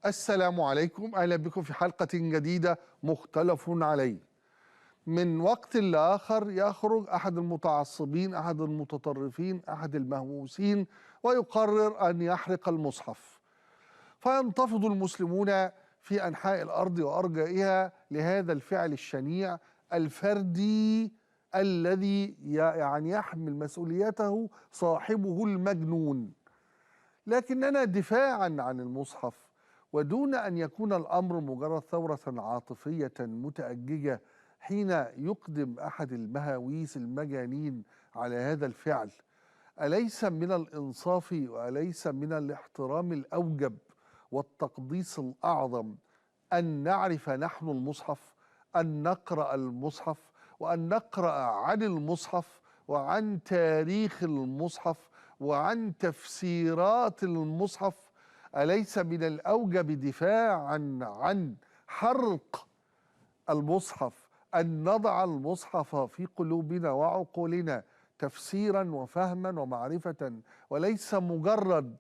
السلام عليكم، أهلا بكم في حلقة جديدة مختلف عليه. من وقت لآخر يخرج أحد المتعصبين، أحد المتطرفين، أحد المهووسين ويقرر أن يحرق المصحف، فينتفض المسلمون في أنحاء الأرض وأرجائها لهذا الفعل الشنيع الفردي الذي يعني يحمل مسؤوليته صاحبه المجنون. لكننا دفاعا عن المصحف، ودون أن يكون الأمر مجرد ثورة عاطفية متأججة حين يقدم أحد المهاويس المجانين على هذا الفعل، أليس من الإنصاف وأليس من الاحترام الأوجب والتقديس الأعظم أن نعرف نحن المصحف، أن نقرأ المصحف، وأن نقرأ عن المصحف وعن تاريخ المصحف وعن تفسيرات المصحف؟ أليس من الأوجب دفاعا عن حرق المصحف أن نضع المصحف في قلوبنا وعقولنا تفسيرا وفهما ومعرفة، وليس مجرد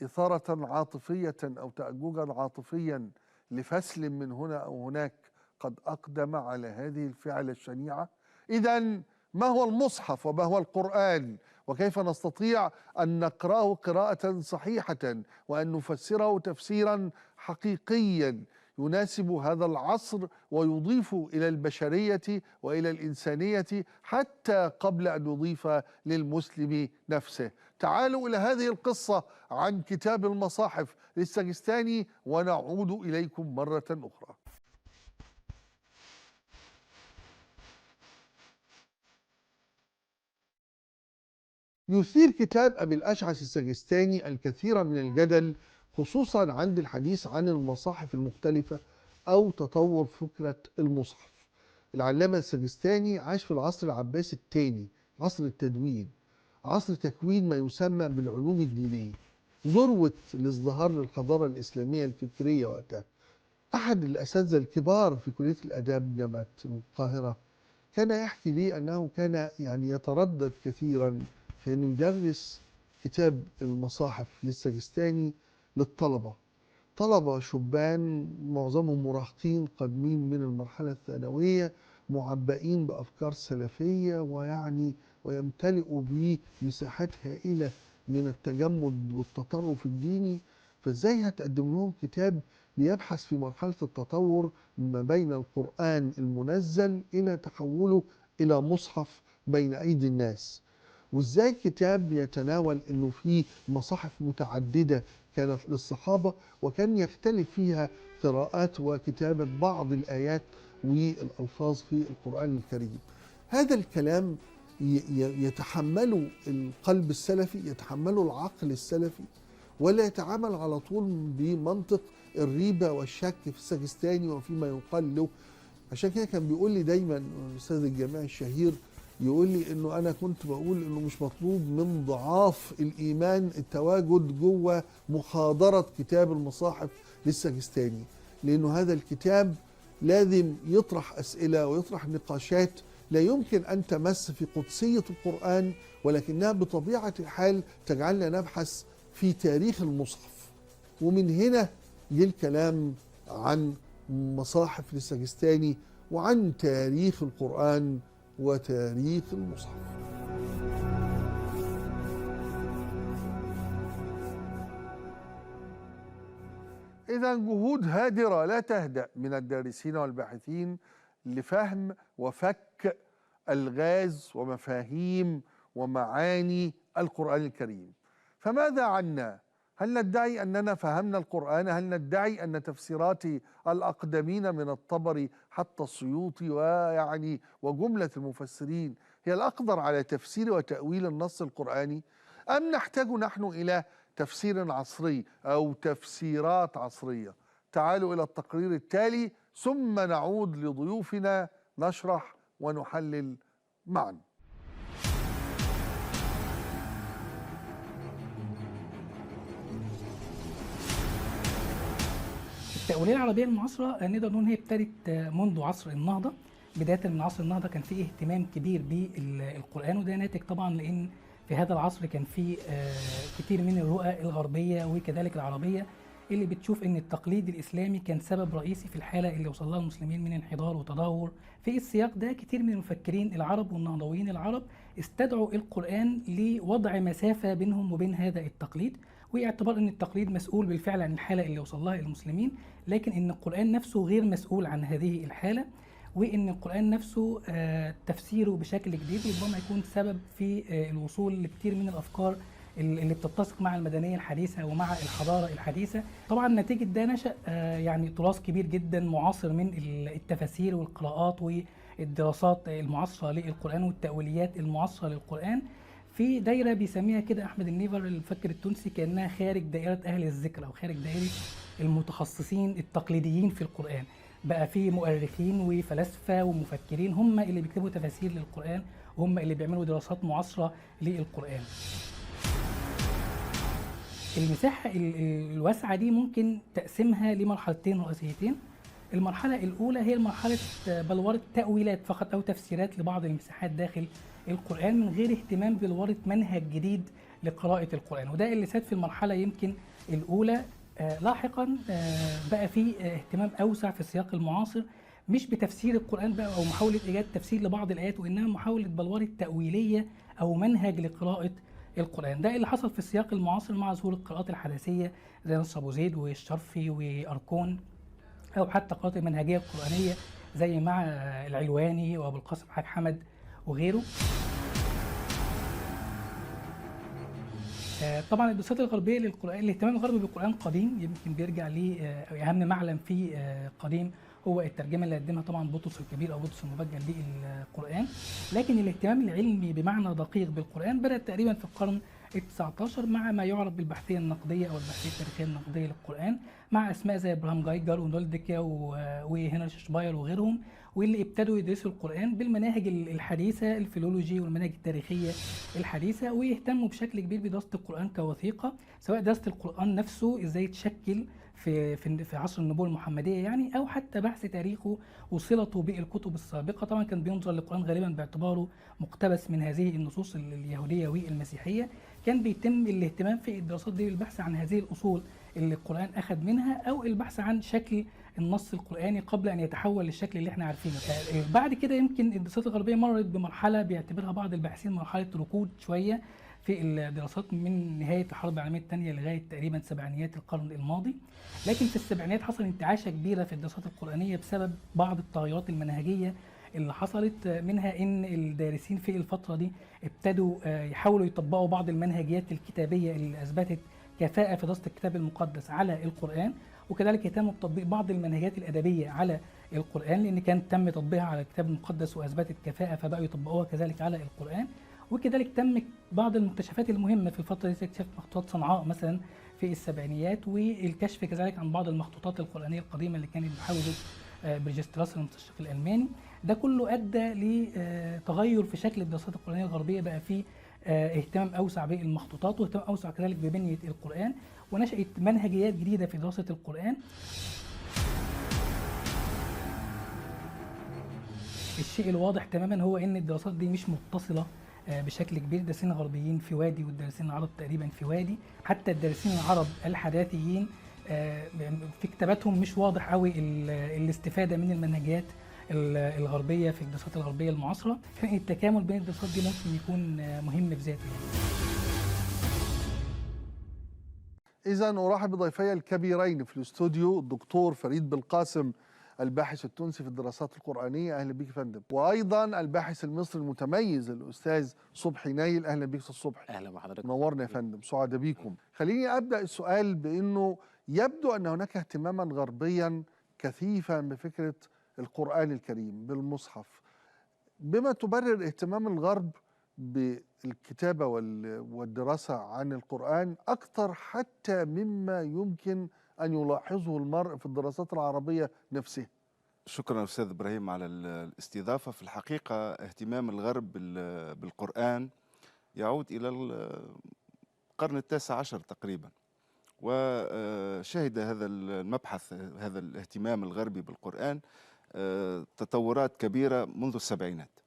إثارة عاطفية أو تأججا عاطفيا لفسل من هنا أو هناك قد أقدم على هذه الفعلة الشنيعة؟ إذن ما هو المصحف وما هو القرآن، وكيف نستطيع أن نقرأه قراءة صحيحة وأن نفسره تفسيرا حقيقيا يناسب هذا العصر ويضيف إلى البشرية وإلى الإنسانية حتى قبل أن يضيف للمسلم نفسه؟ تعالوا إلى هذه القصة عن كتاب المصاحف للسجستاني ونعود إليكم مرة أخرى. يثير كتاب أبي الأشعث السجستاني الكثير من الجدل، خصوصا عند الحديث عن المصاحف المختلفة أو تطور فكرة المصحف. العلامة السجستاني عاش في العصر العباسي الثاني، عصر التدوين، عصر تكوين ما يسمى بالعلوم الدينية، ذروة الازدهار للحضارة الإسلامية الفكرية وقتها. أحد الأساتذة الكبار في كلية الآداب جامعة القاهرة كان يحكي لي أنه كان يعني يتردد كثيرا في أن يدرس كتاب المصاحف للسجستاني للطلبة، طلبة شبان معظمهم مراهقين قادمين من المرحلة الثانوية، معبئين بأفكار سلفية، ويعني ويمتلئوا بمساحات هائلة من التجمد والتطرف الديني. فازاي هتقدم لهم كتاب بيبحث في مرحلة التطور ما بين القرآن المنزل إلى تحوله إلى مصحف بين أيدي الناس؟ وازاي كتاب يتناول انه في مصاحف متعددة كانت للصحابة وكان يختلف فيها قراءات وكتابه بعض الايات والالفاظ في القران الكريم؟ هذا الكلام يتحمله القلب السلفي، يتحمله العقل السلفي، ولا يتعامل على طول بمنطق الريبة والشك في السجستاني وفيما يقال له؟ عشان كده كان بيقول لي دايما الاستاذ الجامعي الشهير، يقول لي انه انا كنت بقول انه مش مطلوب من ضعاف الايمان التواجد جوه محاضرة كتاب المصاحف للسجستاني، لانه هذا الكتاب لازم يطرح اسئلة ويطرح نقاشات لا يمكن ان تمس في قدسية القران، ولكنها بطبيعة الحال تجعلنا نبحث في تاريخ المصحف. ومن هنا جه الكلام عن مصاحف للسجستاني وعن تاريخ القران وتاريخ المصحف. إذا جهود هادرة لا تهدأ من الدارسين والباحثين لفهم وفك الغاز ومفاهيم ومعاني القرآن الكريم. فماذا عنا؟ هل ندعي أننا فهمنا القرآن؟ هل ندعي أن تفسيرات الأقدمين من الطبري حتى السيوطي ويعني وجملة المفسرين هي الأقدر على تفسير وتأويل النص القرآني؟ أم نحتاج نحن إلى تفسير عصري أو تفسيرات عصرية؟ تعالوا إلى التقرير التالي ثم نعود لضيوفنا نشرح ونحلل معا. التأويلية العربية المعاصرة نقدر نقول هي ابتدت منذ عصر النهضة. بداية من عصر النهضة كان في اهتمام كبير بالقرآن، وده ناتج طبعا لأن في هذا العصر كان في كتير من الرؤى الغربية وكذلك العربية اللي بتشوف ان التقليد الاسلامي كان سبب رئيسي في الحالة اللي وصل لها المسلمين من انحدار وتدهور. في السياق ده كتير من المفكرين العرب والنهضويين العرب استدعوا القران لوضع مسافة بينهم وبين هذا التقليد، واعتبار ان التقليد مسؤول بالفعل عن الحالة اللي وصل لها المسلمين، لكن ان القران نفسه غير مسؤول عن هذه الحالة، وان القران نفسه تفسيره بشكل جديد ربما يكون سبب في الوصول لكثير من الافكار اللي بتتسق مع المدنية الحديثة ومع الحضارة الحديثة. طبعا نتيجة ده نشا يعني تراث كبير جدا معاصر من التفاسير والقراءات والدراسات المعاصرة للقران والتاويليات المعاصرة للقران، في دايرة بيسميها كده احمد النيفر المفكر التونسي كانها خارج دائرة اهل الذكر او خارج دائرة المتخصصين التقليديين في القران. بقى في مؤرخين وفلاسفه ومفكرين هم اللي بيكتبوا تفاسير للقران وهم اللي بيعملوا دراسات معاصره للقران. المساحة الواسعة دي ممكن تقسيمها لمرحلتين رئيسيتين. المرحلة الاولى هي مرحلة بلوره تاويلات فقط او تفسيرات لبعض المساحات داخل القران من غير اهتمام ببلوره منهج جديد لقراءة القران، وده اللي ساد في المرحلة يمكن الاولى. لاحقا بقى في اهتمام اوسع في السياق المعاصر، مش بتفسير القران بقى او محاولة ايجاد تفسير لبعض الايات، وانما محاولة بلوره تاويليه او منهج لقراءة القران. ده اللي حصل في السياق المعاصر مع ظهور القراءات الحداثيه زي نصر ابو زيد والشرفي واركون، او حتى قراءات المنهجية القرانية زي مع العلواني وابو القاسم حاج حمد وغيره. طبعا الدراسات الغربية للقران، الاهتمام الغربي بالقران قديم، يمكن بيرجع لاهم معلم فيه قديم هو الترجمة اللي قدمها طبعا بطرس الكبير او بطرس المبجل للقران. لكن الاهتمام العلمي بمعنى دقيق بالقران بدا تقريبا في القرن ال19 مع ما يعرف بالبحثيه النقدية او البحثية التاريخية النقدية للقران، مع اسماء زي ابراهام جايجر ونولدكا وهنري شباير وغيرهم، واللي ابتدوا يدرسوا القرآن بالمناهج الحديثة، ال philology والمناهج التاريخية الحديثة، ويهتموا بشكل كبير بدراسة القرآن كوثيقة، سواء دراسة القرآن نفسه ازاي يتشكل في عصر النبوة المحمدية يعني، أو حتى بحث تاريخه وصلته بالكتب السابقة. طبعا كان بينظر للقرآن غالبا باعتباره مقتبس من هذه النصوص اليهودية والمسيحية. كان بيتم الاهتمام في الدراسات دي بالبحث عن هذه الأصول اللي القرآن أخذ منها، أو البحث عن شكل النص القرآني قبل أن يتحول للشكل اللي احنا عارفينه. بعد كده يمكن الدراسات الغربية مرت بمرحلة بيعتبرها بعض الباحثين مرحلة ركود شوية في الدراسات من نهاية الحرب العالمية الثانية لغاية تقريبا سبعينيات القرن الماضي. لكن في السبعينيات حصل انتعاشة كبيرة في الدراسات القرآنية بسبب بعض التغيرات المنهجية اللي حصلت، منها ان الدارسين في الفترة دي ابتدوا يحاولوا يطبقوا بعض المنهجيات الكتابية اللي أثبتت كفاءة في دراسة الكتاب المقدس على القرآن، وكذلك اهتموا بتطبيق بعض المنهجات الأدبية على القرآن، لأن كان تم تطبيقها على الكتاب المقدس وأثبتت كفاءة فبقوا يطبقوها كذلك على القرآن. وكذلك تم بعض المكتشفات المهمة في الفترة دي، اكتشاف مخطوطات صنعاء مثلا في السبعينيات، والكشف كذلك عن بعض المخطوطات القرآنية القديمة اللي كانت بحوزة برجستراس المستشرق الألماني. ده كله أدى لتغير في شكل الدراسات القرآنية الغربية، بقى فيه اهتمام أوسع بالمخطوطات واهتمام أوسع كذلك ببنية القرآن، ونشأت منهجيات جديدة في دراسة القرآن. الشيء الواضح تماما هو أن الدراسات دي مش متصلة بشكل كبير، الدارسين الغربيين في وادي والدارسين العرب تقريبا في وادي، حتى الدارسين العرب الحداثيين في كتاباتهم مش واضح قوي الاستفادة من المنهجيات الغربية في الدراسات الغربية المعاصرة. التكامل بين الدراسات دي ممكن يكون مهم في ذاته يعني. إذا أرحب بضيفي الكبيرين في الاستوديو، الدكتور فريد بالقاسم الباحث التونسي في الدراسات القرآنية، أهلا بك فندم، وأيضا الباحث المصري المتميز الأستاذ صبحي نايل، أهلا بك أستاذ صبحي. أهلا بحضرتك، نورنا يا فندم، سعداء بيكم. خليني أبدأ السؤال بأنه يبدو أن هناك اهتماما غربيا كثيفا بفكرة القرآن الكريم بالمصحف، بما تبرر اهتمام الغرب بالكتابة والدراسة عن القرآن أكثر حتى مما يمكن أن يلاحظه المرء في الدراسات العربية نفسها. شكرا أستاذ إبراهيم على الاستضافة. في الحقيقة اهتمام الغرب بالقرآن يعود إلى القرن التاسع عشر تقريبا، وشهد هذا المبحث، هذا الاهتمام الغربي بالقرآن تطورات كبيرة منذ السبعينات،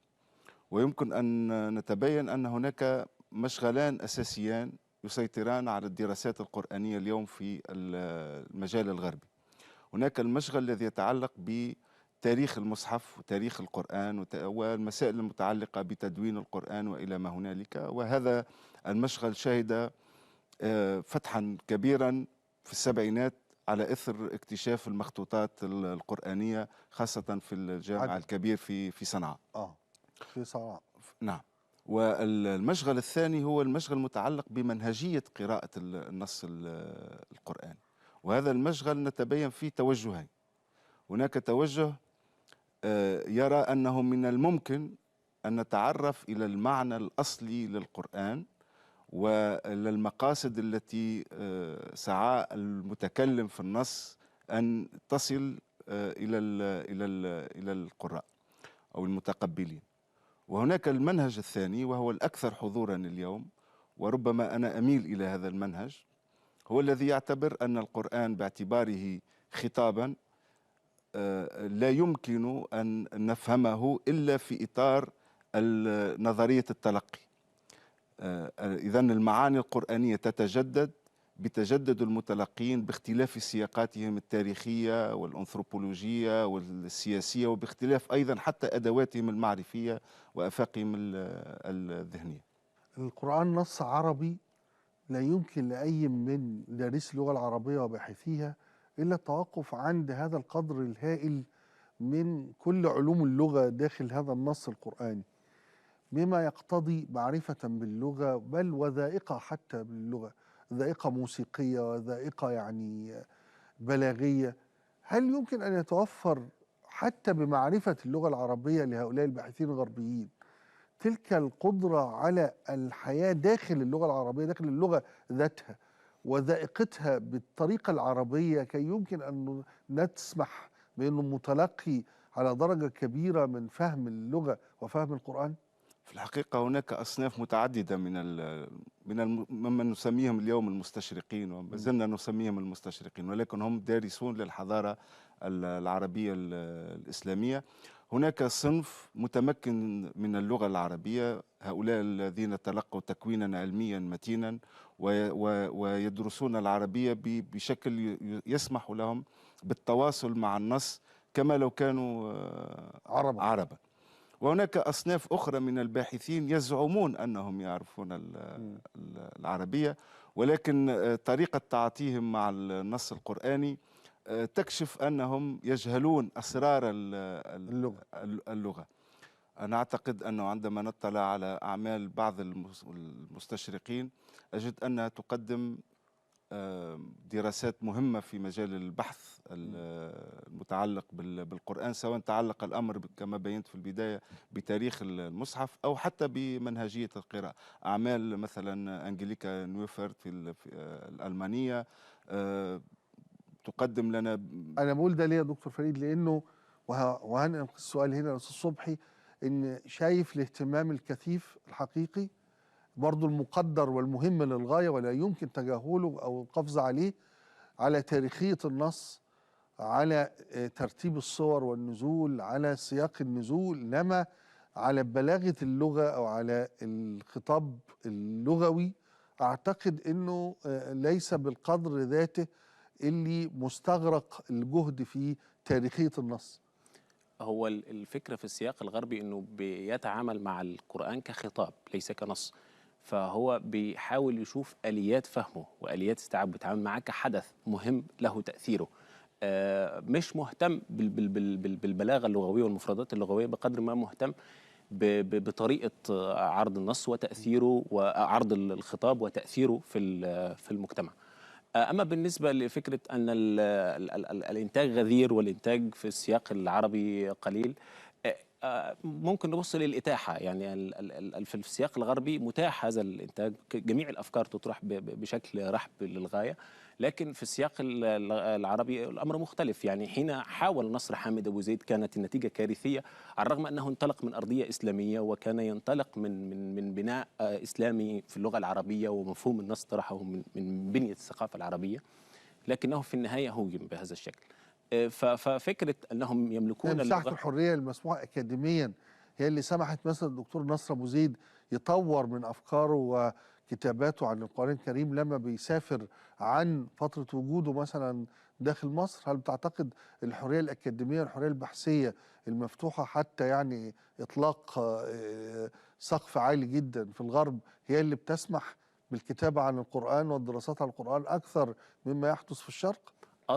ويمكن أن نتبين أن هناك مشغلان أساسيان يسيطران على الدراسات القرآنية اليوم في المجال الغربي. هناك المشغل الذي يتعلق بتاريخ المصحف وتاريخ القرآن والمسائل المتعلقة بتدوين القرآن وإلى ما هنالك، وهذا المشغل شهد فتحا كبيرا في السبعينات على إثر اكتشاف المخطوطات القرآنية، خاصة في الجامع الكبير في صنعاء. في صنعاء، نعم. والمشغل الثاني هو المشغل المتعلق بمنهجية قراءة النص القرآني، وهذا المشغل نتبين فيه توجهين. هناك توجه يرى أنه من الممكن أن نتعرف إلى المعنى الأصلي للقرآن وللمقاصد التي سعى المتكلم في النص أن تصل إلى إلى إلى القراء أو المتقبلين. وهناك المنهج الثاني وهو الأكثر حضورا اليوم، وربما أنا أميل إلى هذا المنهج، هو الذي يعتبر أن القرآن باعتباره خطابا لا يمكن أن نفهمه إلا في إطار نظرية التلقي. إذن المعاني القرآنية تتجدد بتجدد المتلقين باختلاف سياقاتهم التاريخية والأنثروبولوجية والسياسية، وباختلاف أيضا حتى أدواتهم المعرفية وأفاقهم الذهنية. القرآن نص عربي لا يمكن لأي من دارس اللغة العربية وباحثيها إلا التوقف عند هذا القدر الهائل من كل علوم اللغة داخل هذا النص القرآني، بما يقتضي معرفة باللغة، بل وذائقة حتى باللغة، ذائقة موسيقية وذائقة يعني بلاغية. هل يمكن أن يتوفر حتى بمعرفة اللغة العربية لهؤلاء الباحثين الغربيين تلك القدرة على الحياة داخل اللغة العربية، داخل اللغة ذاتها وذائقتها بالطريقة العربية، كي يمكن أن نسمح بأنه متلقي على درجة كبيرة من فهم اللغة وفهم القرآن؟ في الحقيقة هناك أصناف متعددة من ممن نسميهم اليوم المستشرقين، وما زلنا نسميهم المستشرقين، ولكن هم دارسون للحضارة العربية الإسلامية. هناك صنف متمكن من اللغة العربية، هؤلاء الذين تلقوا تكوينا علميا متينا ويدرسون العربية بشكل يسمح لهم بالتواصل مع النص كما لو كانوا عربا. وهناك أصناف أخرى من الباحثين يزعمون أنهم يعرفون العربية، ولكن طريقة تعاطيهم مع النص القرآني تكشف أنهم يجهلون أسرار اللغة. أنا أعتقد أنه عندما نطلع على أعمال بعض المستشرقين أجد أنها تقدم دراسات مهمة في مجال البحث المتعلق بالقرآن، سواء تعلق الأمر كما بينت في البداية بتاريخ المصحف أو حتى بمنهجية القراءة. أعمال مثلا أنجليكا نويفرت في الألمانية تقدم لنا. أنا بقول ده ليه يا دكتور فريد؟ لأنه وهنقل السؤال هنا لأستاذ صبحي، إن شايف الاهتمام الكثيف الحقيقي برضو المقدر والمهم للغاية ولا يمكن تجاهله أو القفز عليه، على تاريخية النص، على ترتيب الصور والنزول، على سياق النزول، إنما على بلاغة اللغة أو على الخطاب اللغوي أعتقد أنه ليس بالقدر ذاته اللي مستغرق الجهد في تاريخية النص. هو الفكرة في السياق الغربي أنه بيتعامل مع القرآن كخطاب ليس كنص، فهو بيحاول يشوف آليات فهمه وآليات استيعابه، بيتعامل معاه كحدث مهم له تأثيره، مش مهتم بالبلاغة اللغوية والمفردات اللغوية بقدر ما مهتم بطريقة عرض النص وتأثيره وعرض الخطاب وتأثيره في المجتمع. أما بالنسبة لفكرة أن الإنتاج غزير والإنتاج في السياق العربي قليل، ممكن نبص للإتاحة. يعني في السياق الغربي متاح هذا الإنتاج، جميع الأفكار تطرح بشكل رحب للغاية، لكن في السياق العربي الأمر مختلف. يعني حين حاول نصر حامد أبو زيد كانت النتيجة كارثية، على الرغم أنه انطلق من أرضية إسلامية وكان ينطلق من بناء إسلامي في اللغة العربية ومفهوم النص طرحه من بنية الثقافة العربية، لكنه في النهاية هوجم بهذا الشكل. ففكرة أنهم يملكون مساحة الحرية المسموحة أكاديميا هي اللي سمحت مثلا الدكتور نصر أبو زيد يطور من أفكاره، كتاباته عن القرآن الكريم لما بيسافر عن فترة وجوده مثلا داخل مصر؟ هل بتعتقد الحرية الأكاديمية والحرية البحثية المفتوحة حتى يعني إطلاق سقف عالي جدا في الغرب هي اللي بتسمح بالكتابة عن القرآن والدراسات عن القرآن أكثر مما يحدث في الشرق؟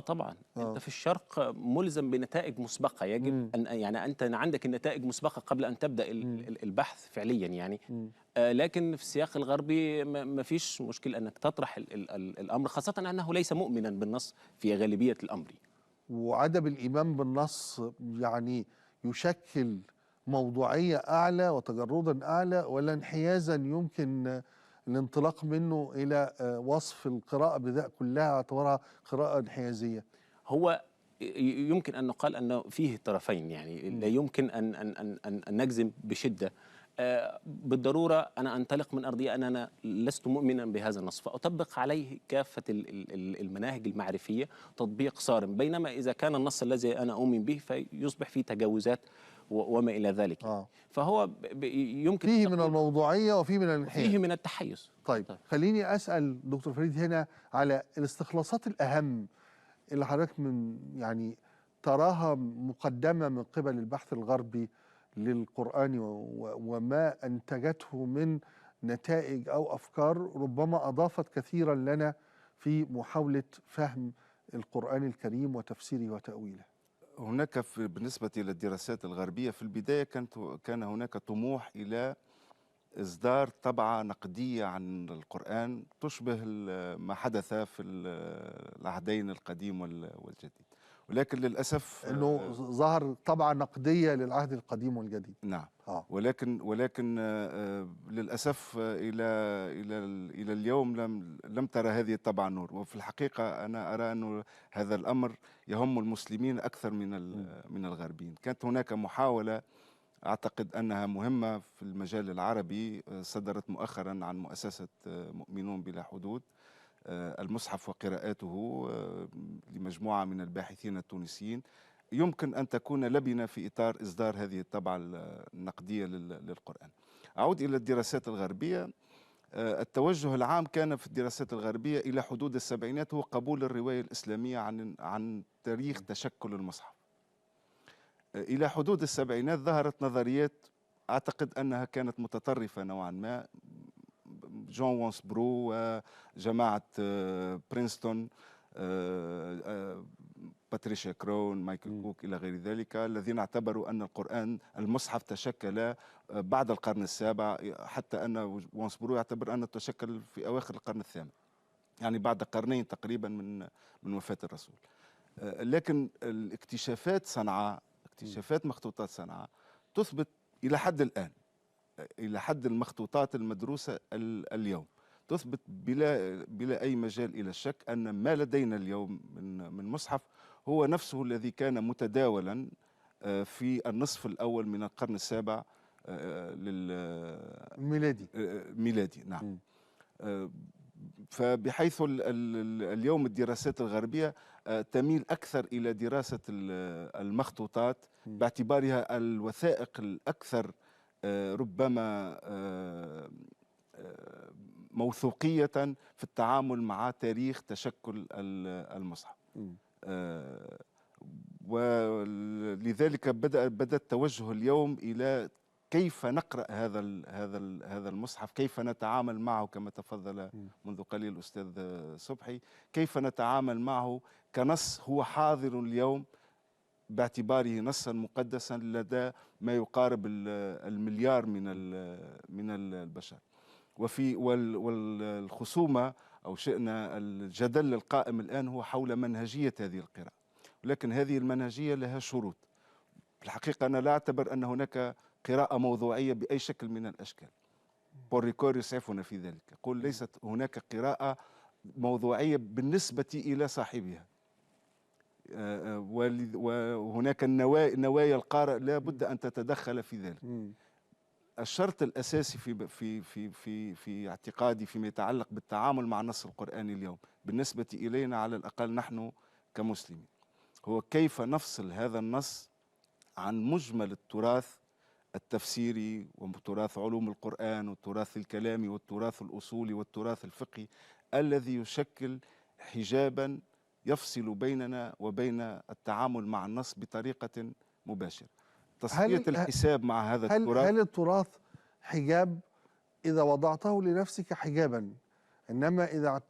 طبعا. انت في الشرق ملزم بنتائج مسبقة، يجب ان يعني انت عندك النتائج مسبقة قبل ان تبدا البحث فعليا يعني. لكن في السياق الغربي ما فيش مشكلة انك تطرح الامر، خاصة انه ليس مؤمنا بالنص في غالبية الامر. وعدم الايمان بالنص يعني يشكل موضوعية اعلى وتجردا اعلى، ولا انحيازا يمكن الانطلاق منه إلى وصف القراءة بذات كلها اعتبرها قراءة انحيازية؟ هو يمكن أن نقال أنه فيه طرفين يعني، لا يمكن أن أن أن أن, أن نجزم بشدة. بالضرورة أنا أنطلق من أرضية أن أنا لست مؤمنا بهذا النص، فأطبق عليه كافة المناهج المعرفية تطبيق صارم، بينما إذا كان النص الذي أنا أؤمن به فيصبح فيه تجاوزات وما إلى ذلك. فهو يمكن فيه من الموضوعية وفيه من الانحياز، فيه من التحيز. طيب. خليني أسأل دكتور فريد هنا على الاستخلاصات الأهم اللي حضرتك من يعني تراها مقدمة من قبل البحث الغربي للقرآن وما أنتجته من نتائج أو أفكار ربما أضافت كثيرا لنا في محاولة فهم القرآن الكريم وتفسيره وتأويله. هناك بالنسبة للدراسات الغربية في البداية كان هناك طموح إلى إصدار طبعة نقدية عن القرآن تشبه ما حدث في العهدين القديم والجديد، ولكن للأسف أنه ظهر طبعة نقدية للعهد القديم والجديد. نعم. ولكن للأسف إلى إلى إلى اليوم لم ترى هذه الطبعة النور. وفي الحقيقة أنا أرى أن هذا الأمر يهم المسلمين أكثر من الغربيين. كانت هناك محاولة أعتقد أنها مهمة في المجال العربي، صدرت مؤخرا عن مؤسسة مؤمنون بلا حدود، المصحف وقراءاته لمجموعة من الباحثين التونسيين، يمكن أن تكون لبنة في إطار إصدار هذه الطبعة النقدية للقرآن. أعود إلى الدراسات الغربية. التوجه العام كان في الدراسات الغربية إلى حدود السبعينات هو قبول الرواية الإسلامية عن تاريخ تشكل المصحف. إلى حدود السبعينات ظهرت نظريات أعتقد أنها كانت متطرفة نوعا ما، جون وانسبرو وجماعة برينستون، باتريشيا كرون، مايكل كوك إلى غير ذلك، الذين اعتبروا أن القرآن المصحف تشكل بعد القرن السابع، حتى أن وانسبرو يعتبر أنه تشكل في أواخر القرن الثامن، يعني بعد قرنين تقريبا من وفاة الرسول. لكن الاكتشافات صنعاء، اكتشافات مخطوطات صنعاء تثبت إلى حد الآن، إلى حد المخطوطات المدروسة اليوم، تثبت بلا أي مجال إلى الشك أن ما لدينا اليوم من مصحف هو نفسه الذي كان متداولا في النصف الأول من القرن السابع الميلادي. ميلادي، نعم. فبحيث اليوم الدراسات الغربية تميل أكثر إلى دراسة المخطوطات باعتبارها الوثائق الأكثر ربما موثوقية في التعامل مع تاريخ تشكل المصحف. ولذلك بدأ التوجه اليوم إلى كيف نقرأ هذا المصحف، كيف نتعامل معه كما تفضل منذ قليل الأستاذ صبحي، كيف نتعامل معه كنص هو حاضر اليوم باعتباره نصا مقدسا لدى ما يقارب المليار من البشر. وفي والخصومة أو شئنا الجدل القائم الآن هو حول منهجية هذه القراءة، ولكن هذه المنهجية لها شروط. في الحقيقة أنا لا أعتبر أن هناك قراءة موضوعية بأي شكل من الأشكال. بول ريكور يسعفنا في ذلك، يقول ليست هناك قراءة موضوعية بالنسبة إلى صاحبها، وهناك نوايا القارئ لا بد أن تتدخل في ذلك. الشرط الأساسي في في في في في اعتقادي فيما يتعلق بالتعامل مع النص القرآني اليوم بالنسبة إلينا على الأقل نحن كمسلمين، هو كيف نفصل هذا النص عن مجمل التراث التفسيري وتراث علوم القرآن والتراث الكلامي والتراث الأصولي والتراث الفقهي الذي يشكل حجابا يفصل بيننا وبين التعامل مع النص بطريقة مباشرة. تصفية الحساب مع هذا التراث. هل التراث حجاب إذا وضعته لنفسك حجابا، إنما إذا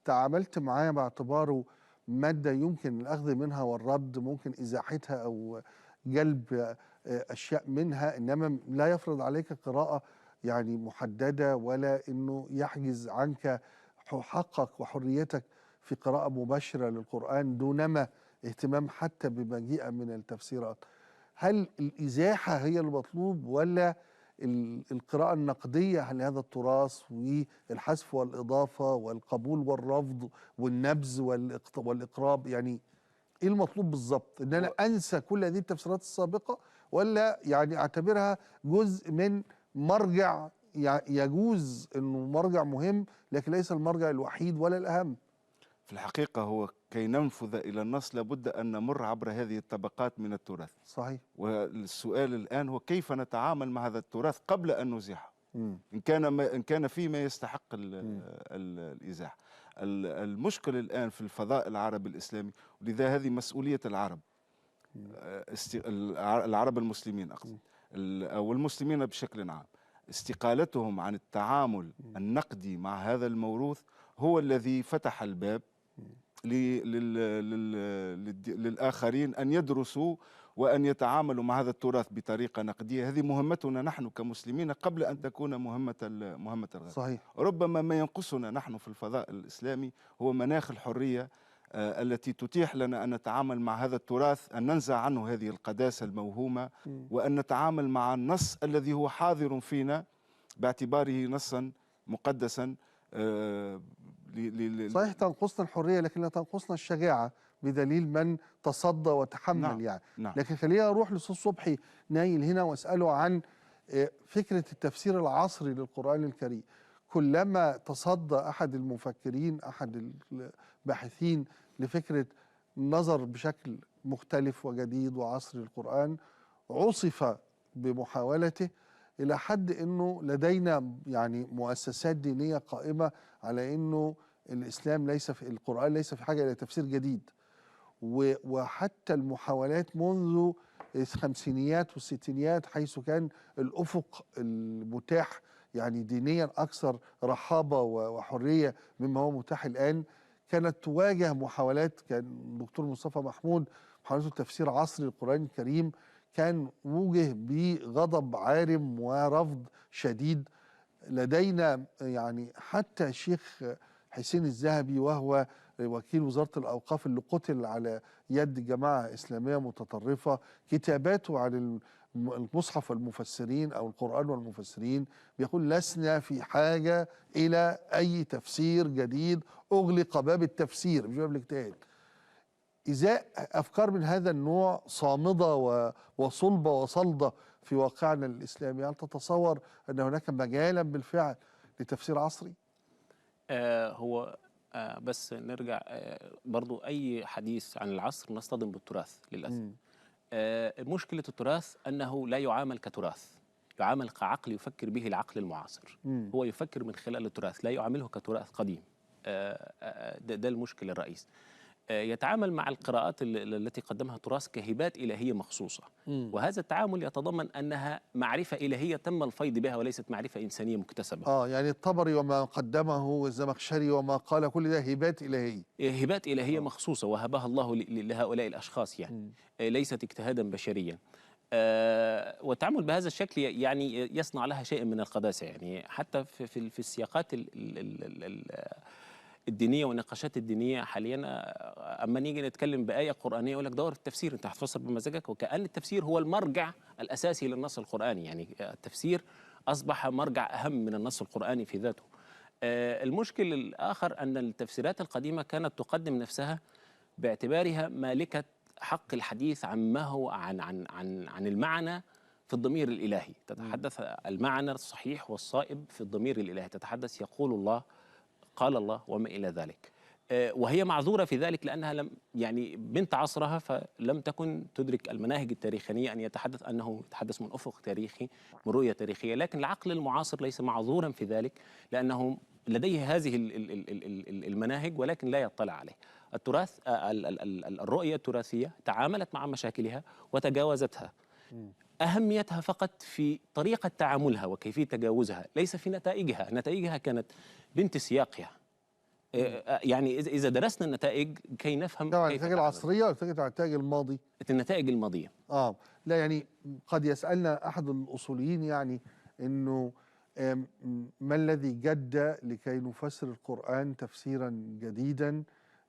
تعاملت معاه باعتباره مادة يمكن الأخذ منها والرد، ممكن إزاحتها أو جلب أشياء منها، إنما لا يفرض عليك قراءة يعني محددة، ولا إنه يحجز عنك حقك وحريتك في قراءة مباشرة للقرآن دونما اهتمام حتى بما جاء من التفسيرات. هل الإزاحة هي المطلوب ولا القراءة النقدية لهذا التراث والحذف والإضافة والقبول والرفض والنبذ والإقراب؟ يعني إيه المطلوب بالظبط؟ إن أنا أنسى كل هذه التفسيرات السابقة، ولا يعني أعتبرها جزء من مرجع يجوز إنه مرجع مهم لكن ليس المرجع الوحيد ولا الأهم؟ في الحقيقة هو كي ننفذ إلى النص لابد أن نمر عبر هذه الطبقات من التراث. صحيح. والسؤال الآن هو كيف نتعامل مع هذا التراث قبل أن نزيحه، إن كان فيه ما يستحق الإزاحة. المشكل الآن في الفضاء العربي الإسلامي، ولذا هذه مسؤولية العرب، العرب المسلمين أقصد، أو المسلمين بشكل عام، استقالتهم عن التعامل النقدي مع هذا الموروث هو الذي فتح الباب للآخرين أن يدرسوا وأن يتعاملوا مع هذا التراث بطريقة نقدية. هذه مهمتنا نحن كمسلمين قبل أن تكون مهمة الغرب. صحيح. ربما ما ينقصنا نحن في الفضاء الإسلامي هو مناخ الحرية التي تتيح لنا أن نتعامل مع هذا التراث، أن ننزع عنه هذه القداسة الموهومة، وأن نتعامل مع النص الذي هو حاضر فينا باعتباره نصا مقدسا. صحيح تنقصنا الحرية لكن لا تنقصنا الشجاعة، بدليل من تصدى وتحمل. نعم. يعني نعم. لكن خلينا أروح لأستاذ صبحي نايل هنا وأسأله عن فكرة التفسير العصري للقرآن الكريم. كلما تصدى أحد المفكرين، أحد الباحثين لفكرة النظر بشكل مختلف وجديد وعصري للقرآن، عصف بمحاولته إلى حد أنه لدينا يعني مؤسسات دينية قائمة على أنه الإسلام ليس في القرآن ليس في حاجة إلى تفسير جديد، وحتى المحاولات منذ الخمسينيات والستينيات حيث كان الأفق المتاح يعني دينيا أكثر رحابة وحرية مما هو متاح الآن، كانت تواجه محاولات. كان الدكتور مصطفى محمود محاولته تفسير عصري للقرآن الكريم كان وجه بغضب عارم ورفض شديد. لدينا يعني حتى الشيخ حسين الذهبي وهو وكيل وزارة الأوقاف اللي قتل على يد جماعة إسلامية متطرفة، كتاباته عن المصحف والمفسرين أو القرآن والمفسرين بيقول لسنا في حاجة إلى أي تفسير جديد، أغلق باب التفسير مش باب الاجتهاد. إزاء أفكار من هذا النوع صامدة وصلبة وصلدة في واقعنا الإسلامي، هل تتصور أن هناك مجالا بالفعل لتفسير عصري؟ هو بس نرجع برضو أي حديث عن العصر نصطدم بالتراث للأسف. مشكلة التراث أنه لا يعامل كتراث، يعامل كعقل يفكر به العقل المعاصر. هو يفكر من خلال التراث، لا يعامله كتراث قديم. ده المشكل الرئيس. يتعامل مع القراءات التي قدمها التراث كهبات إلهية مخصوصة، وهذا التعامل يتضمن أنها معرفة إلهية تم الفيض بها وليست معرفة إنسانية مكتسبة. يعني الطبري وما قدمه والزمخشري وما قال كل ده هبات إلهية، هبات إلهية مخصوصة وهبها الله لهؤلاء الأشخاص، يعني ليست اجتهادا بشريا. والتعامل بهذا الشكل يعني يصنع لها شيء من القداسة، يعني حتى في السياقات الدينية والنقاشات الدينية حاليا، اما نيجي نتكلم بايه قرانية يقول لك دور في التفسير، انت هتفسر بمزاجك، وكأن التفسير هو المرجع الاساسي للنص القراني. يعني التفسير اصبح مرجع اهم من النص القراني في ذاته. المشكل الاخر ان التفسيرات القديمة كانت تقدم نفسها باعتبارها مالكه حق الحديث عن ما هو عن عن عن عن المعنى في الضمير الالهي، تتحدث المعنى الصحيح والصائب في الضمير الالهي، تتحدث يقول الله، قال الله، وما إلى ذلك. وهي معذورة في ذلك لأنها لم يعني بنت عصرها، فلم تكن تدرك المناهج التاريخية أن يتحدث أنه يتحدث من أفق تاريخي، من رؤية تاريخية. لكن العقل المعاصر ليس معذورا في ذلك لأنه لديه هذه المناهج ولكن لا يطلع عليه. التراث، الرؤية التراثية تعاملت مع مشاكلها وتجاوزتها. أهميتها فقط في طريقة تعاملها وكيفية تجاوزها، ليس في نتائجها. نتائجها كانت بنت سياقها. يعني إذا درسنا النتائج كي نفهم طبعا النتائج العصرية ولا النتائج الماضي؟ النتائج الماضية. لا يعني قد يسألنا أحد الأصوليين يعني إنه ما الذي جد لكي نفسر القرآن تفسيرا جديدا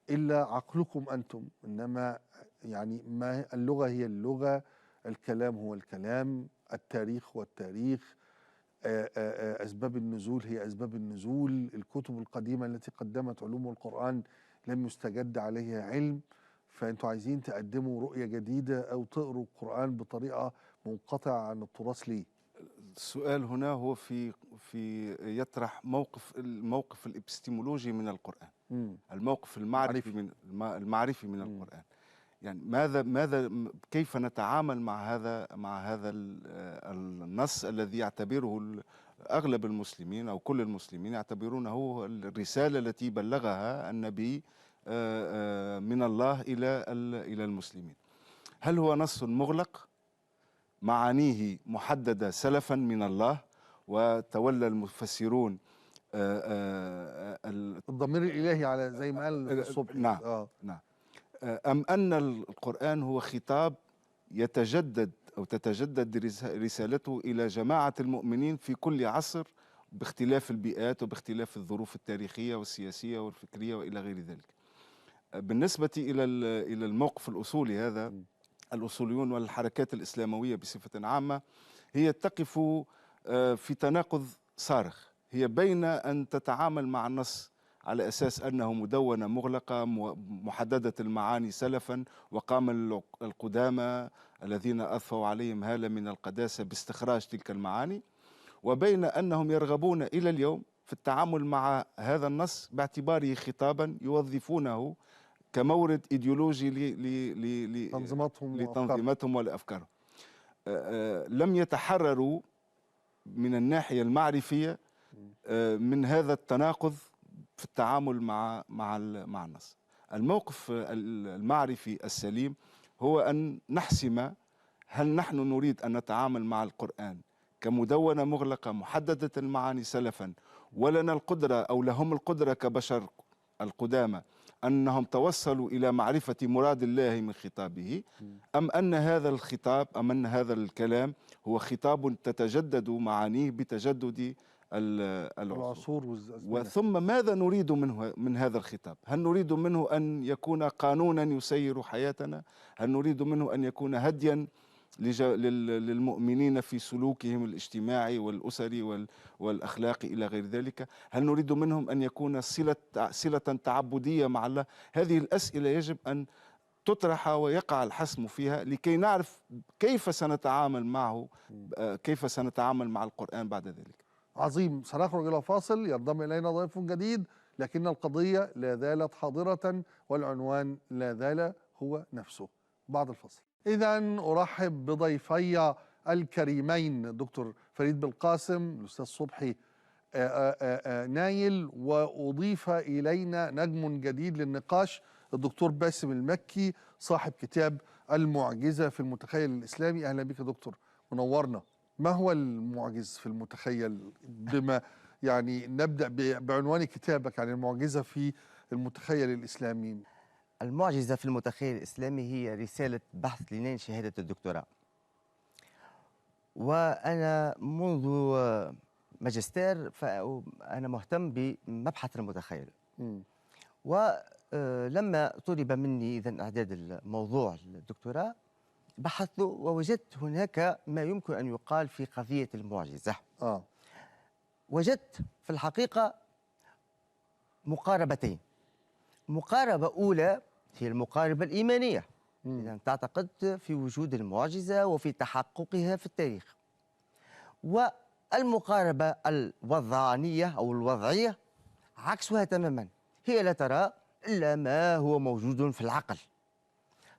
إلا عقلكم أنتم، إنما يعني ما اللغة هي اللغة، الكلام هو الكلام، التاريخ هو التاريخ، أسباب النزول هي أسباب النزول، الكتب القديمة التي قدمت علوم القرآن لم يستجد عليها علم، فأنتوا عايزين تقدموا رؤية جديدة أو تقروا القرآن بطريقة منقطعة عن التراث ليه؟ السؤال هنا هو في يطرح الموقف الابستيمولوجي من القرآن، الموقف المعرفي من المعرفي من القرآن. يعني ماذا كيف نتعامل مع هذا النص الذي يعتبره أغلب المسلمين أو كل المسلمين يعتبرونه الرسالة التي بلغها النبي من الله إلى المسلمين؟ هل هو نص مغلق معانيه محددة سلفا من الله وتولى المفسرون الضمير الإلهي على زي ما قال الصبح؟ نعم. نعم. أم أن القرآن هو خطاب يتجدد أو تتجدد رسالته إلى جماعة المؤمنين في كل عصر باختلاف البيئات وباختلاف الظروف التاريخية والسياسية والفكرية وإلى غير ذلك؟ بالنسبة إلى الموقف الأصولي هذا، الأصوليون والحركات الإسلاموية بصفة عامة هي تقف في تناقض صارخ، هي بين أن تتعامل مع النص على أساس أنه مدونة مغلقة محددة المعاني سلفا، وقام القدامى الذين أضفوا عليهم هالة من القداسة باستخراج تلك المعاني، وبين أنهم يرغبون إلى اليوم في التعامل مع هذا النص باعتباره خطابا يوظفونه كمورد إيديولوجي لتنظيماتهم ولأفكارهم. لم يتحرروا من الناحية المعرفية من هذا التناقض في التعامل مع مع مع النص. الموقف المعرفي السليم هو أن نحسم هل نحن نريد أن نتعامل مع القرآن كمدونة مغلقة محددة المعاني سلفا، ولنا القدرة أو لهم القدرة كبشر القدامى أنهم توصلوا إلى معرفة مراد الله من خطابه، أم أن هذا الخطاب أم أن هذا الكلام هو خطاب تتجدد معانيه بتجدد العصور. وثم ماذا نريد منه من هذا الخطاب؟ هل نريد منه أن يكون قانونا يسير حياتنا؟ هل نريد منه أن يكون هديا للمؤمنين في سلوكهم الاجتماعي والأسري والأخلاقي إلى غير ذلك؟ هل نريد منهم أن يكون صلة تعبدية مع الله؟ هذه الأسئلة يجب أن تطرح ويقع الحسم فيها لكي نعرف كيف سنتعامل معه، كيف سنتعامل مع القرآن بعد ذلك. عظيم. سنخرج إلى فاصل، ينضم إلينا ضيف جديد، لكن القضية لا زالت حاضرة والعنوان لا زال هو نفسه بعد الفاصل. إذن أرحب بضيفي الكريمين الدكتور فريد بالقاسم، الأستاذ صبحي نايل، وأضيف إلينا نجم جديد للنقاش الدكتور باسم المكي صاحب كتاب المعجزة في المتخيل الإسلامي. أهلا بك دكتور، منورنا. ما هو المعجز في المتخيل؟ بما يعني نبدأ بعنوان كتابك، يعني المعجزة في المتخيل الإسلامي. المعجزة في المتخيل الإسلامي هي رسالة بحث لنيل شهادة الدكتوراه، وأنا منذ ماجستير فأنا مهتم بمبحث المتخيل. ولما طلب مني إذن إعداد الموضوع الدكتوراه بحثت ووجدت هناك ما يمكن أن يقال في قضية المعجزة. وجدت في الحقيقة مقاربتين. مقاربة أولى هي المقاربة الإيمانية، إذا تعتقد في وجود المعجزة وفي تحققها في التاريخ. والمقاربة الوضعانية أو الوضعية عكسها تماما، هي لا ترى إلا ما هو موجود في العقل.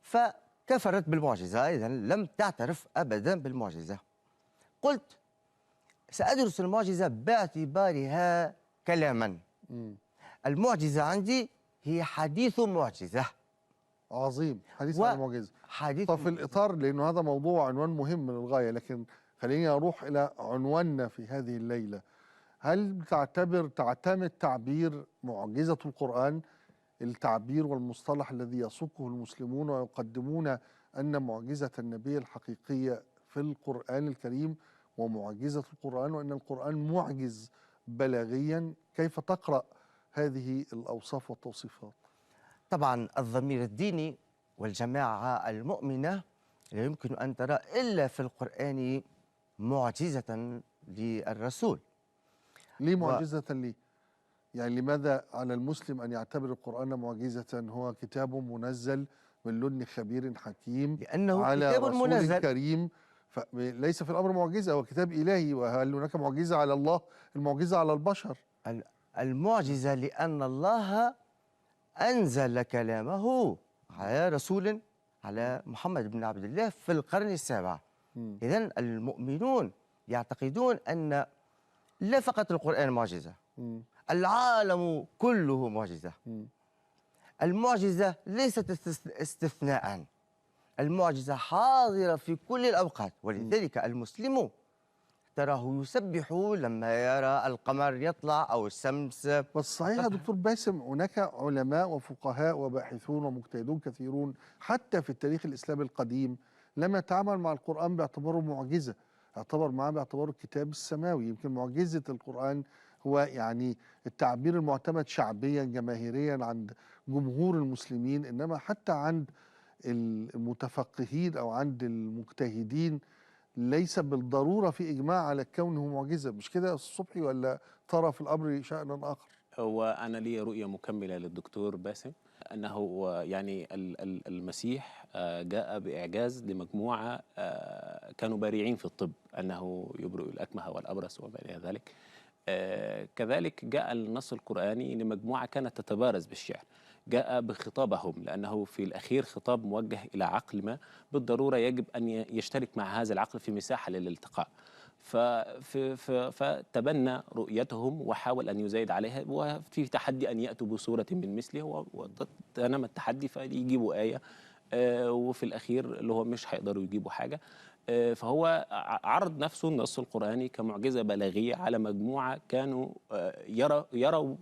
فكفرت بالمعجزة، إذن لم تعترف أبدا بالمعجزة. قلت سأدرس المعجزة باعتبارها كلاما. المعجزة عندي هي حديث معجزة. عظيم، حديث عن المعجزة. طب في الإطار، لأنه هذا موضوع عنوان مهم للغاية، لكن خليني أروح إلى عنواننا في هذه الليلة. هل تعتمد تعبير معجزة القرآن، التعبير والمصطلح الذي يسوقه المسلمون ويقدمون أن معجزة النبي الحقيقية في القرآن الكريم ومعجزة القرآن، وأن القرآن معجز بلاغيا، كيف تقرأ هذه الأوصاف والتوصيفات؟ طبعا الضمير الديني والجماعة المؤمنة لا يمكن أن ترى إلا في القرآن معجزة للرسول. ليه معجزة ليه؟ يعني لماذا على المسلم أن يعتبر القرآن معجزة؟ هو كتاب منزل من لدن خبير حكيم، لأنه على كتاب رسول منزل كريم، فليس في الأمر معجزة، هو كتاب إلهي. وهل هناك معجزة على الله؟ المعجزة على البشر. المعجزة لأن الله أنزل كلامه على رسول، على محمد بن عبد الله في القرن السابع. إذن المؤمنون يعتقدون أن لا فقط القرآن معجزة، العالم كله معجزة. المعجزة ليست استثناء، المعجزة حاضرة في كل الأوقات. ولذلك المسلم تراه يسبح لما يرى القمر يطلع أو الشمس. بس صحيح يا دكتور باسم، هناك علماء وفقهاء وباحثون ومجتهدون كثيرون حتى في التاريخ الإسلامي القديم لم يتعامل مع القرآن باعتباره معجزة، اعتبر معاه باعتباره الكتاب السماوي. يمكن معجزة القرآن هو يعني التعبير المعتمد شعبيا جماهيريا عند جمهور المسلمين، إنما حتى عند المتفقهين أو عند المجتهدين ليس بالضرورة في إجماع على كونه معجزة. مش كده الصبحي، ولا ترى في الأمر شأنا آخر؟ هو أنا لي رؤية مكملة للدكتور باسم، أنه يعني المسيح جاء بإعجاز لمجموعة كانوا بارعين في الطب، أنه يبرئ الأكمه والأبرص وما إلى ذلك. كذلك جاء النص القرآني لمجموعة كانت تتبارز بالشعر، جاء بخطابهم، لأنه في الأخير خطاب موجه إلى عقل ما بالضرورة يجب أن يشترك مع هذا العقل في مساحة للالتقاء. فتبنى رؤيتهم وحاول أن يزايد عليها، وفي تحدي أن يأتوا بصورة من مثله، وتنمى التحدي فيجيبوا آية، وفي الأخير اللي هو مش هيقدروا يجيبوا حاجة. فهو عرض نفسه النص القرآني كمعجزة بلاغية على مجموعة كانوا يروا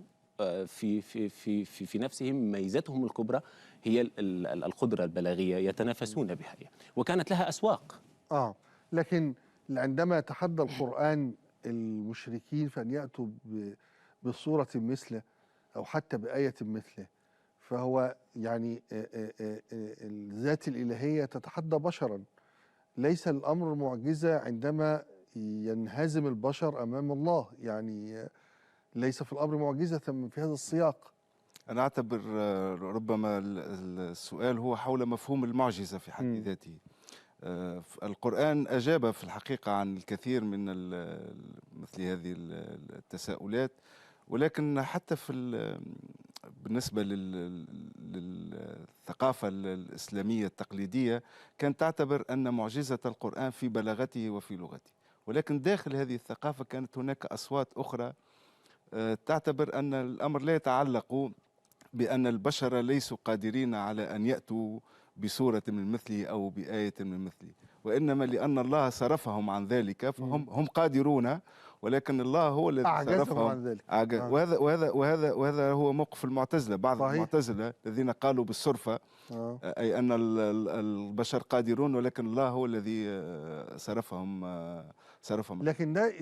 في في في في في نفسهم ميزتهم الكبرى هي القدرة البلاغية، يتنافسون بها يعني. وكانت لها أسواق. لكن عندما تحدى القرآن المشركين فأن يأتوا بصورة مثله أو حتى بآية مثله، فهو يعني الذات الإلهية تتحدى بشرا. ليس الأمر معجزة عندما ينهزم البشر أمام الله، يعني ليس في الأمر معجزة في هذا السياق. أنا أعتبر ربما السؤال هو حول مفهوم المعجزة في حد ذاته. القرآن أجاب في الحقيقة عن الكثير من مثل هذه التساؤلات، ولكن حتى في بالنسبة للثقافة الإسلامية التقليدية كانت تعتبر أن معجزة القرآن في بلاغته وفي لغته، ولكن داخل هذه الثقافة كانت هناك أصوات أخرى تعتبر أن الأمر لا يتعلق بأن البشر ليسوا قادرين على أن يأتوا بصورة من مثله أو بآية من مثله، وإنما لأن الله صرفهم عن ذلك، فهم هم قادرون، ولكن الله هو الذي صرفهم عن ذلك. وهذا وهذا وهذا وهذا هو موقف المعتزلة، بعض المعتزلة الذين قالوا بالصرفة، أي أن البشر قادرون ولكن الله هو الذي صرفهم. لكن ده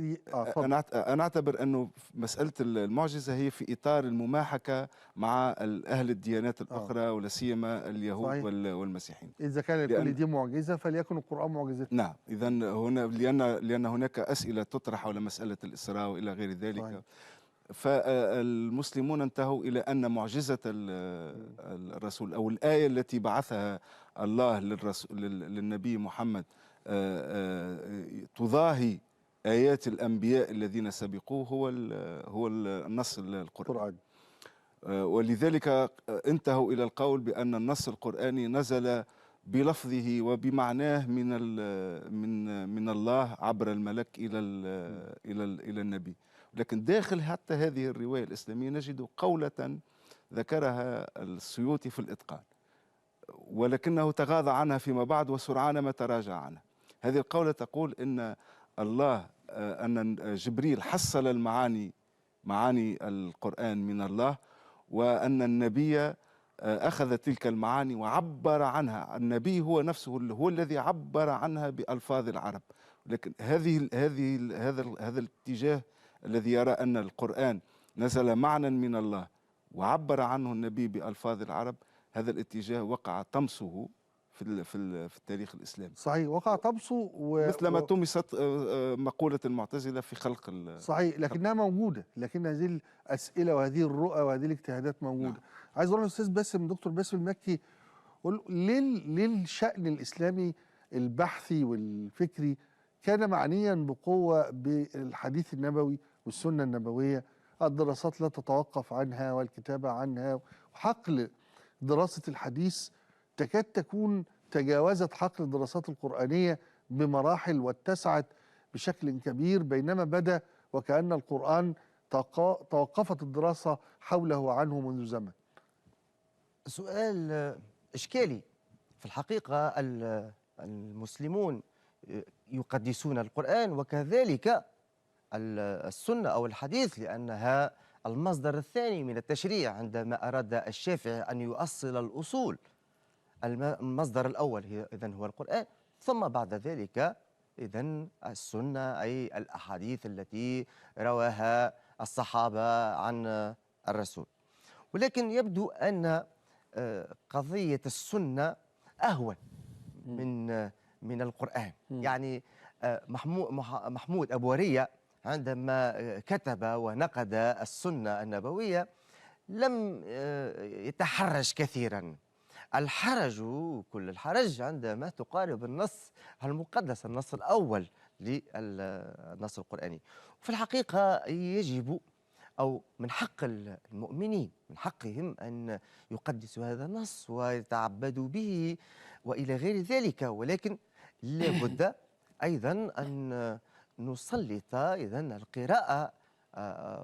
أنا أعتبر أنه مسألة المعجزة هي في إطار المماحكة مع أهل الديانات الأخرى، ولا سيما اليهود والمسيحيين. إذا كان كل دي معجزة فليكن القرآن معجزة. نعم، إذا هنا لأن هناك أسئلة تطرح حول مسألة الإسراء وإلى غير ذلك. صحيح. فالمسلمون انتهوا إلى أن معجزة الرسول أو الآية التي بعثها الله للنبي محمد تضاهي آيات الأنبياء الذين سبقوه هو النص القرآن. ولذلك انتهوا إلى القول بأن النص القرآني نزل بلفظه وبمعناه من الله عبر الملك إلى إلى إلى النبي. لكن داخل حتى هذه الرواية الإسلامية نجد قولة ذكرها السيوطي في الإتقان، ولكنه تغاضى عنها فيما بعد وسرعان ما تراجع عنها. هذه القولة تقول إن الله، أن جبريل حصل المعاني، معاني القرآن من الله، وأن النبي أخذ تلك المعاني وعبر عنها. النبي هو نفسه هو الذي عبر عنها بألفاظ العرب. لكن هذه هذه هذا هذا الاتجاه الذي يرى أن القرآن نزل معنى من الله وعبر عنه النبي بألفاظ العرب، هذا الاتجاه وقع طمسه في التاريخ الإسلامي. صحيح، وقع طمسه مثلما طمست مقولة المعتزلة في خلق. صحيح، لكنها موجودة، لكن هذه الأسئلة وهذه الرؤى وهذه الاجتهادات موجودة. نعم. عايز أقول للأستاذ باسم، دكتور باسم المكي، قول ليه الشأن الإسلامي البحثي والفكري كان معنيا بقوة بالحديث النبوي والسنة النبوية؟ الدراسات لا تتوقف عنها والكتابة عنها، وحقل دراسة الحديث تكاد تكون تجاوزت حقل الدراسات القرآنية بمراحل واتسعت بشكل كبير، بينما بدا وكأن القرآن توقفت الدراسة حوله وعنه منذ زمن. سؤال إشكالي في الحقيقة. المسلمون يقدسون القرآن وكذلك السنة أو الحديث، لأنها المصدر الثاني من التشريع. عندما أراد الشافعي أن يؤصل الأصول، المصدر الأول إذن هو القرآن، ثم بعد ذلك إذن السنة، أي الأحاديث التي رواها الصحابة عن الرسول. ولكن يبدو أن قضية السنة أهون من القرآن. يعني محمود أبو ورية عندما كتب ونقد السنة النبوية لم يتحرج كثيرا. الحرج كل الحرج عندما تقارب النص المقدس، النص الأول للنص القرآني. وفي الحقيقة يجب أو من حق المؤمنين، من حقهم أن يقدسوا هذا النص ويتعبدوا به وإلى غير ذلك، ولكن لابد أيضا أن نسلط إذن القراءة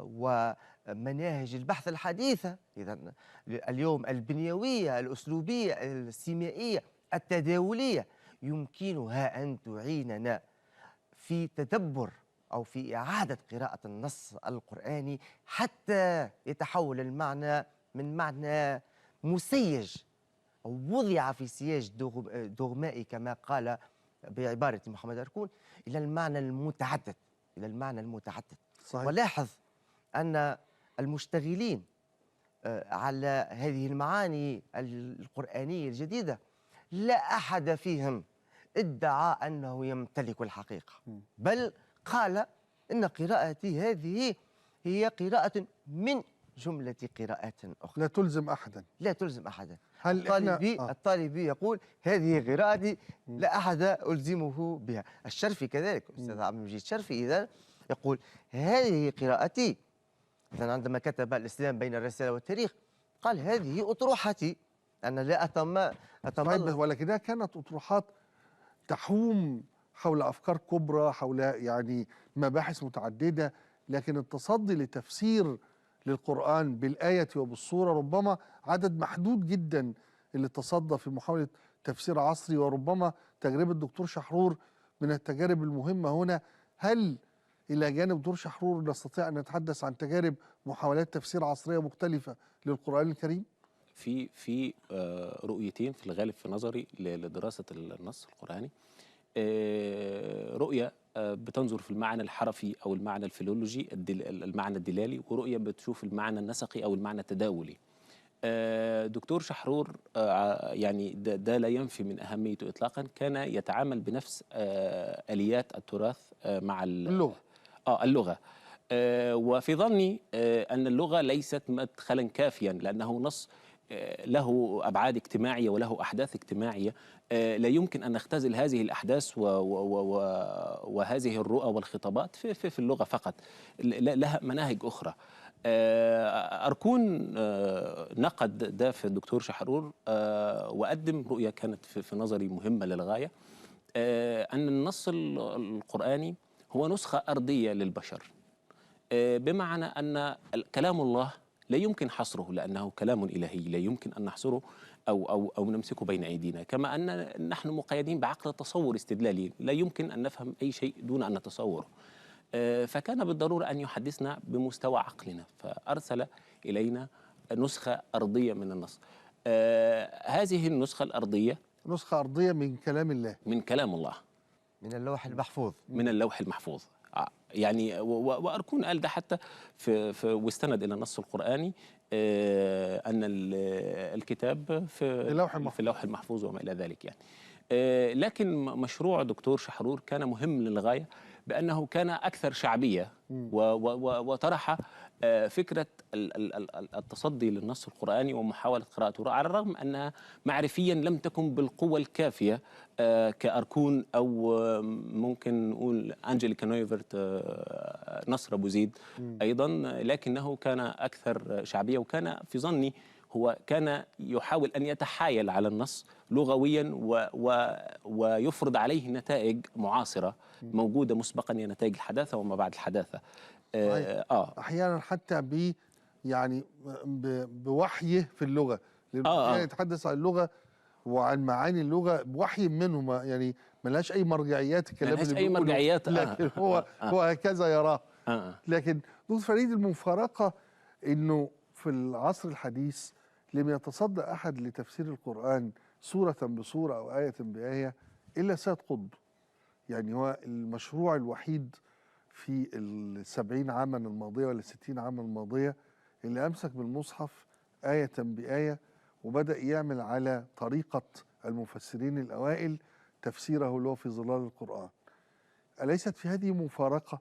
ومناهج البحث الحديثة، إذن اليوم البنيوية، الأسلوبية، السيميائية، التداولية، يمكنها أن تعيننا في تدبر أو في إعادة قراءة النص القرآني حتى يتحول المعنى من معنى مسيج أو وضع في سياج دغمائي كما قال بعبارة محمد أركون إلى المعنى المتعدد، إلى المعنى المتعدد. صحيح. ولاحظ أن المشتغلين على هذه المعاني القرآنية الجديدة لا أحد فيهم ادعى أنه يمتلك الحقيقة، بل قال إن قراءتي هذه هي قراءة من جملة قراءات أخرى، لا تلزم أحدا، لا تلزم أحدا. هل الطالبي يقول هذه قراءتي لا أحد ألزمه بها. الشرفي كذلك، أستاذ عبد المجيد الشرفي إذا يقول هذه قراءتي. إذا عندما كتب الإسلام بين الرسالة والتاريخ قال هذه أطروحتي، أنا لا أتمل. ولكنها كانت أطروحات تحوم حول أفكار كبرى، حول يعني مباحث متعددة، لكن التصدي لتفسير للقرآن بالآية وبالصورة ربما عدد محدود جدا اللي تصدى في محاولة تفسير عصري، وربما تجربة الدكتور شحرور من التجارب المهمة هنا. هل إلى جانب دكتور شحرور نستطيع أن نتحدث عن تجارب محاولات تفسير عصرية مختلفة للقرآن الكريم؟ في رؤيتين في الغالب في نظري لدراسة النص القرآني. رؤية بتنظر في المعنى الحرفي أو المعنى الفيلولوجي، المعنى الدلالي، ورؤية بتشوف المعنى النسقي أو المعنى التداولي. دكتور شحرور يعني ده لا ينفي من أهميته إطلاقا، كان يتعامل بنفس آليات التراث مع اللغة. اللغة. وفي ظني أن اللغة ليست مدخلا كافيا، لأنه نص له أبعاد اجتماعية وله أحداث اجتماعية، لا يمكن أن نختزل هذه الأحداث وهذه الرؤى والخطابات في اللغة فقط، لها مناهج أخرى. أركون نقد ده في الدكتور شحرور، وقدم رؤية كانت في نظري مهمة للغاية، أن النص القرآني هو نسخة أرضية للبشر، بمعنى أن كلام الله لا يمكن حصره لأنه كلام إلهي، لا يمكن أن نحصره أو أو أو نمسكه بين أيدينا، كما أن نحن مقيدين بعقل تصور استدلالي، لا يمكن أن نفهم أي شيء دون أن نتصوره. فكان بالضرورة أن يحدثنا بمستوى عقلنا، فأرسل إلينا نسخة أرضية من النص. هذه النسخة الأرضية نسخة أرضية من كلام الله، من كلام الله، من اللوح المحفوظ، من اللوح المحفوظ يعني. وأركون قال ده حتى في واستند إلى النص القرآني، أن الكتاب في اللوح المحفوظ وما إلى ذلك يعني. لكن مشروع دكتور شحرور كان مهم للغاية بأنه كان أكثر شعبية، وطرح فكرة التصدي للنص القرآني ومحاولة قراءته، على الرغم أنها معرفيا لم تكن بالقوة الكافية كأركون أو ممكن نقول أنجليكا نويفرت، نصر أبو زيد أيضا، لكنه كان أكثر شعبية، وكان في ظني هو كان يحاول أن يتحايل على النص لغويا ويفرض عليه نتائج معاصرة موجودة مسبقا، هي نتائج الحداثة وما بعد الحداثة. أحيانا حتى يعني بوحيه في اللغة، لأنه كان يتحدث عن اللغة وعن معاني اللغة بوحي منه، ما يعني ملهاش أي مرجعيات الكلام اللي أي مرجعيات، لكن هو هو هكذا يراه. لكن دكتور فريد، المفارقة إنه في العصر الحديث لم يتصدى أحد لتفسير القرآن سورة بسورة أو آية بآية إلا سيد قطب. يعني هو المشروع الوحيد في 70 عاما الماضية ولا 60 عاما الماضية اللي أمسك بالمصحف آية بآية وبدأ يعمل على طريقة المفسرين الأوائل تفسيره اللي هو في ظلال القرآن. أليست في هذه مفارقة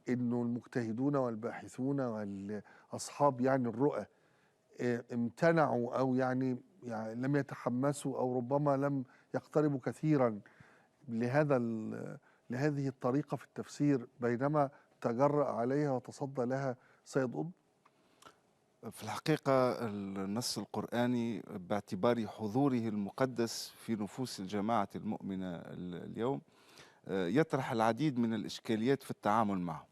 إنه المجتهدون والباحثون والأصحاب يعني الرؤى امتنعوا أو يعني لم يتحمسوا أو ربما لم يقتربوا كثيرا لهذه الطريقة في التفسير، بينما تجرأ عليها وتصدى لها سيد قطب؟ في الحقيقة النص القرآني باعتبار حضوره المقدس في نفوس الجماعة المؤمنة اليوم يطرح العديد من الإشكاليات في التعامل معه.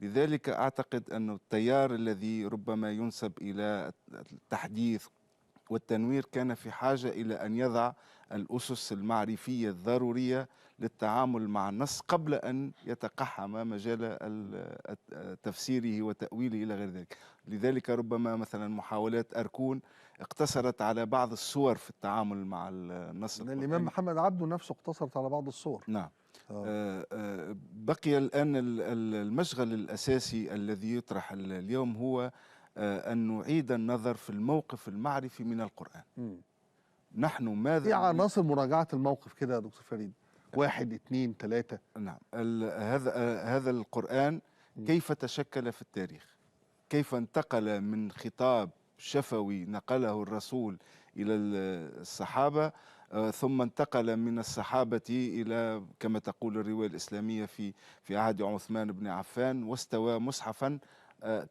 لذلك أعتقد أن التيار الذي ربما ينسب إلى التحديث والتنوير كان في حاجة إلى أن يضع الأسس المعرفية الضرورية للتعامل مع النص قبل أن يتقحم مجال تفسيره وتأويله إلى غير ذلك. لذلك ربما مثلا محاولات أركون اقتصرت على بعض الصور في التعامل مع النص. الإمام محمد عبده نفسه اقتصرت على بعض الصور. نعم. بقي الآن المشغل الأساسي الذي يطرح اليوم هو أن نعيد النظر في الموقف المعرفي من القرآن. نحن ماذا؟ إيه عناصر مراجعة الموقف كده يا دكتور فريد؟ 1 2 3. نعم. هذا القرآن كيف تشكل في التاريخ؟ كيف انتقل من خطاب شفوي نقله الرسول إلى الصحابة، ثم انتقل من الصحابة إلى كما تقول الرواية الإسلامية في عهد عثمان بن عفان، واستوى مصحفا.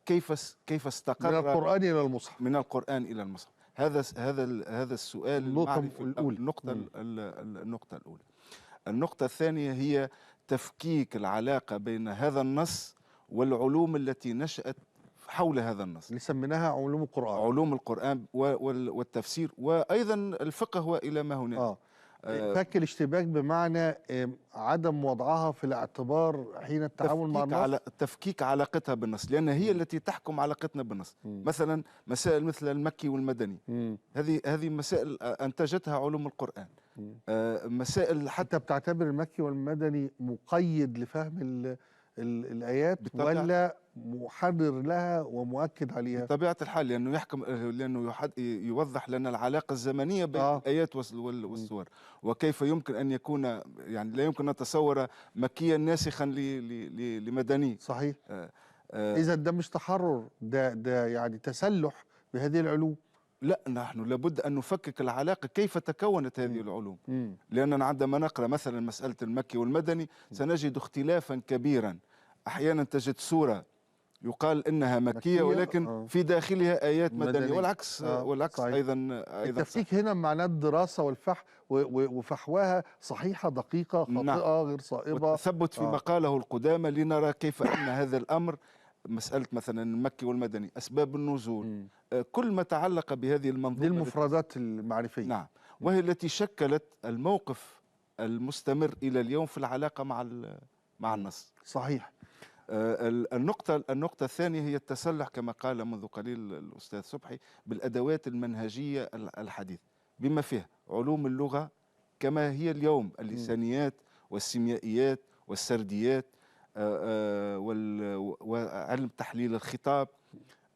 كيف استقر من القرآن إلى المصحف؟ من القرآن إلى المصحف. هذا السؤال النقطة الأولى. النقطة الأولى. النقطة الثانية هي تفكيك العلاقة بين هذا النص والعلوم التي نشأت حول هذا النص اللي سميناها علوم القرآن. علوم القرآن والتفسير وأيضا الفقه وإلى ما هناك. فك الاشتباك بمعنى عدم وضعها في الاعتبار حين التعامل مع النص، تفكيك علاقتها بالنص، لأن هي التي تحكم علاقتنا بالنص. مثلا مسائل مثل المكي والمدني، هذه مسائل أنتجتها علوم القرآن. مسائل حتى بتعتبر المكي والمدني مقيد لفهم الآيات ولا محرر لها ومؤكد عليها؟ بطبيعة الحال، لأنه يحكم، لأنه يوضح لنا العلاقة الزمنية بين الآيات والسور، وكيف يمكن أن يكون، يعني لا يمكن أن نتصور مكيا ناسخا لمدني. صحيح. إذا ده مش تحرر، ده يعني تسلح بهذه العلوم. لا، نحن لابد أن نفكك العلاقة كيف تكونت هذه العلوم. لأننا عندما نقرأ مثلا مسألة المكي والمدني سنجد اختلافا كبيرا. أحيانا تجد سورة يقال انها مكية، مكية، ولكن في داخلها ايات مدنية، مدنية. والعكس والعكس ايضا. التفكيك هنا معناه الدراسة والفح وفحواها صحيحه دقيقة خاطئه، غير صائبه. والتثبت فيما قاله القدامى لنرى كيف ان هذا الامر، مسالة مثلا المكي والمدني، اسباب النزول، كل ما تعلق بهذه المنظومه، دي المفردات المعرفيه. نعم، وهي التي شكلت الموقف المستمر الى اليوم في العلاقة مع النص. النقطة الثانية هي التسلح، كما قال منذ قليل الأستاذ صبحي، بالأدوات المنهجية الحديثة، بما فيها علوم اللغة كما هي اليوم، اللسانيات والسيميائيات والسرديات، وعلم تحليل الخطاب،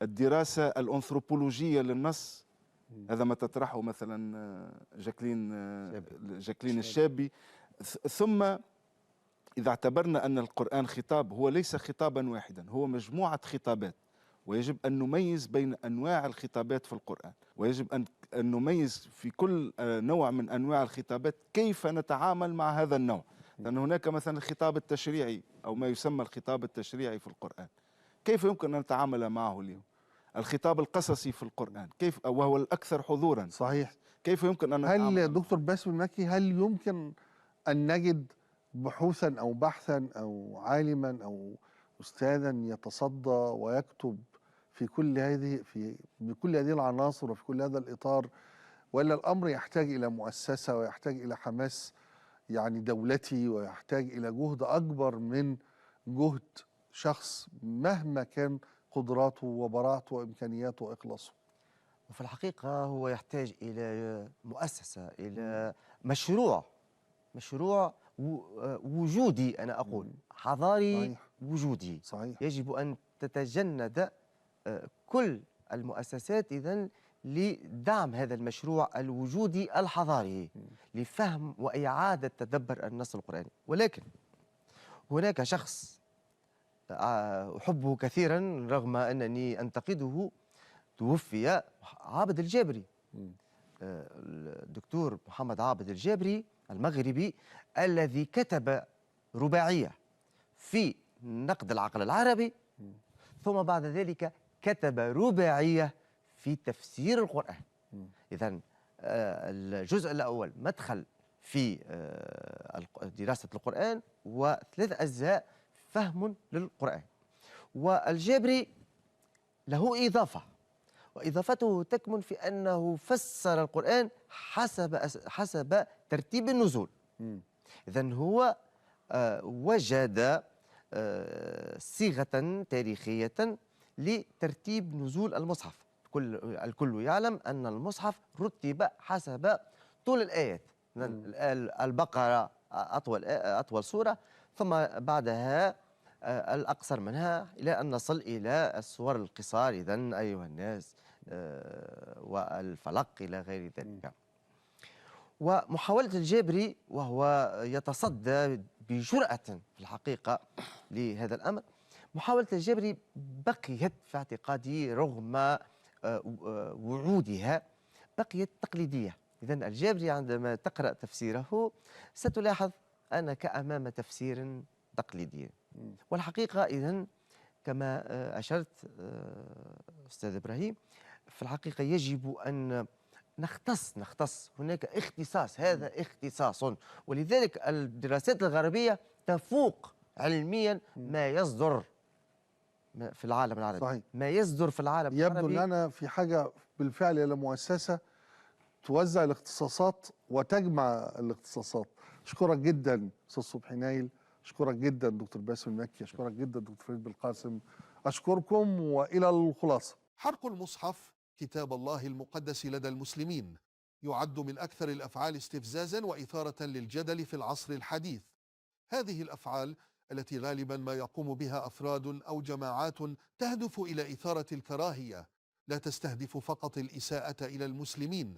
الدراسة الأنثروبولوجية للنص، هذا ما تطرحه مثلا جاكلين الشابي. ثم إذا اعتبرنا أن القرآن خطاب، هو ليس خطابا واحدا، هو مجموعة خطابات، ويجب أن نميز بين أنواع الخطابات في القرآن، ويجب أن نميز في كل نوع من أنواع الخطابات كيف نتعامل مع هذا النوع. لأن هناك مثلا الخطاب التشريعي أو ما يسمى الخطاب التشريعي في القرآن، كيف يمكن أن نتعامل معه اليوم؟ الخطاب القصصي في القرآن كيف، وهو الأكثر حضورا، كيف يمكن أن نتعامل؟ هل دكتور باسم المكي، هل يمكن أن نجد بحوثا أو بحثا أو عالما أو أستاذا يتصدى ويكتب في كل هذه في بكل هذه العناصر وفي كل هذا الإطار، ولا الأمر يحتاج إلى مؤسسة ويحتاج إلى حماس يعني دولتي ويحتاج إلى جهد أكبر من جهد شخص مهما كان قدراته وبراعته وإمكانياته وإخلاصه؟ وفي الحقيقة هو يحتاج إلى مؤسسة، إلى مشروع وجودي، أنا أقول حضاري وجودي. يجب أن تتجند كل المؤسسات إذن لدعم هذا المشروع الوجودي الحضاري لفهم وإعادة تدبر النص القرآني. ولكن هناك شخص أحبه كثيرا رغم أنني أنتقده، توفي، عابد الجابري، الدكتور محمد عابد الجابري المغربي الذي كتب رباعية في نقد العقل العربي، ثم بعد ذلك كتب رباعية في تفسير القرآن. إذن الجزء الأول مدخل في دراسة القرآن، وثلاث أجزاء فهم للقرآن. والجابري له إضافة، وإضافته تكمن في أنه فسر القرآن حسب ترتيب النزول. إذن هو وجد صيغة تاريخية لترتيب نزول المصحف. الكل يعلم أن المصحف رتب حسب طول الآيات. البقرة أطول سورة، ثم بعدها الأقصر منها، إلى أن نصل إلى السور القصار، إذن أيها الناس والفلق إلى غير ذلك. ومحاولة الجابري، وهو يتصدى بجرأة في الحقيقة لهذا الأمر، محاولة الجابري بقيت في اعتقادي رغم وعودها بقيت تقليدية. إذن الجابري عندما تقرأ تفسيره ستلاحظ أنك أمام تفسير تقليدي. والحقيقة إذن كما أشرت أستاذ إبراهيم، في الحقيقة يجب أن نختص، هناك اختصاص، هذا اختصاص، ولذلك الدراسات الغربية تفوق علميا ما يصدر في العالم العربي. ما يصدر في العالم يبدو العربي. أن أنا في حاجة بالفعل إلى مؤسسة توزع الاختصاصات وتجمع الاختصاصات. أشكرك جدا أستاذ صبحي نايل، أشكرك جدا دكتور باسم المكي، أشكرك جدا دكتور فريد بالقاسم، أشكركم. وإلى الخلاصة. حرق المصحف كتاب الله المقدس لدى المسلمين يعد من أكثر الأفعال استفزازا وإثارة للجدل في العصر الحديث. هذه الأفعال التي غالبا ما يقوم بها أفراد أو جماعات تهدف إلى إثارة الكراهية، لا تستهدف فقط الإساءة إلى المسلمين،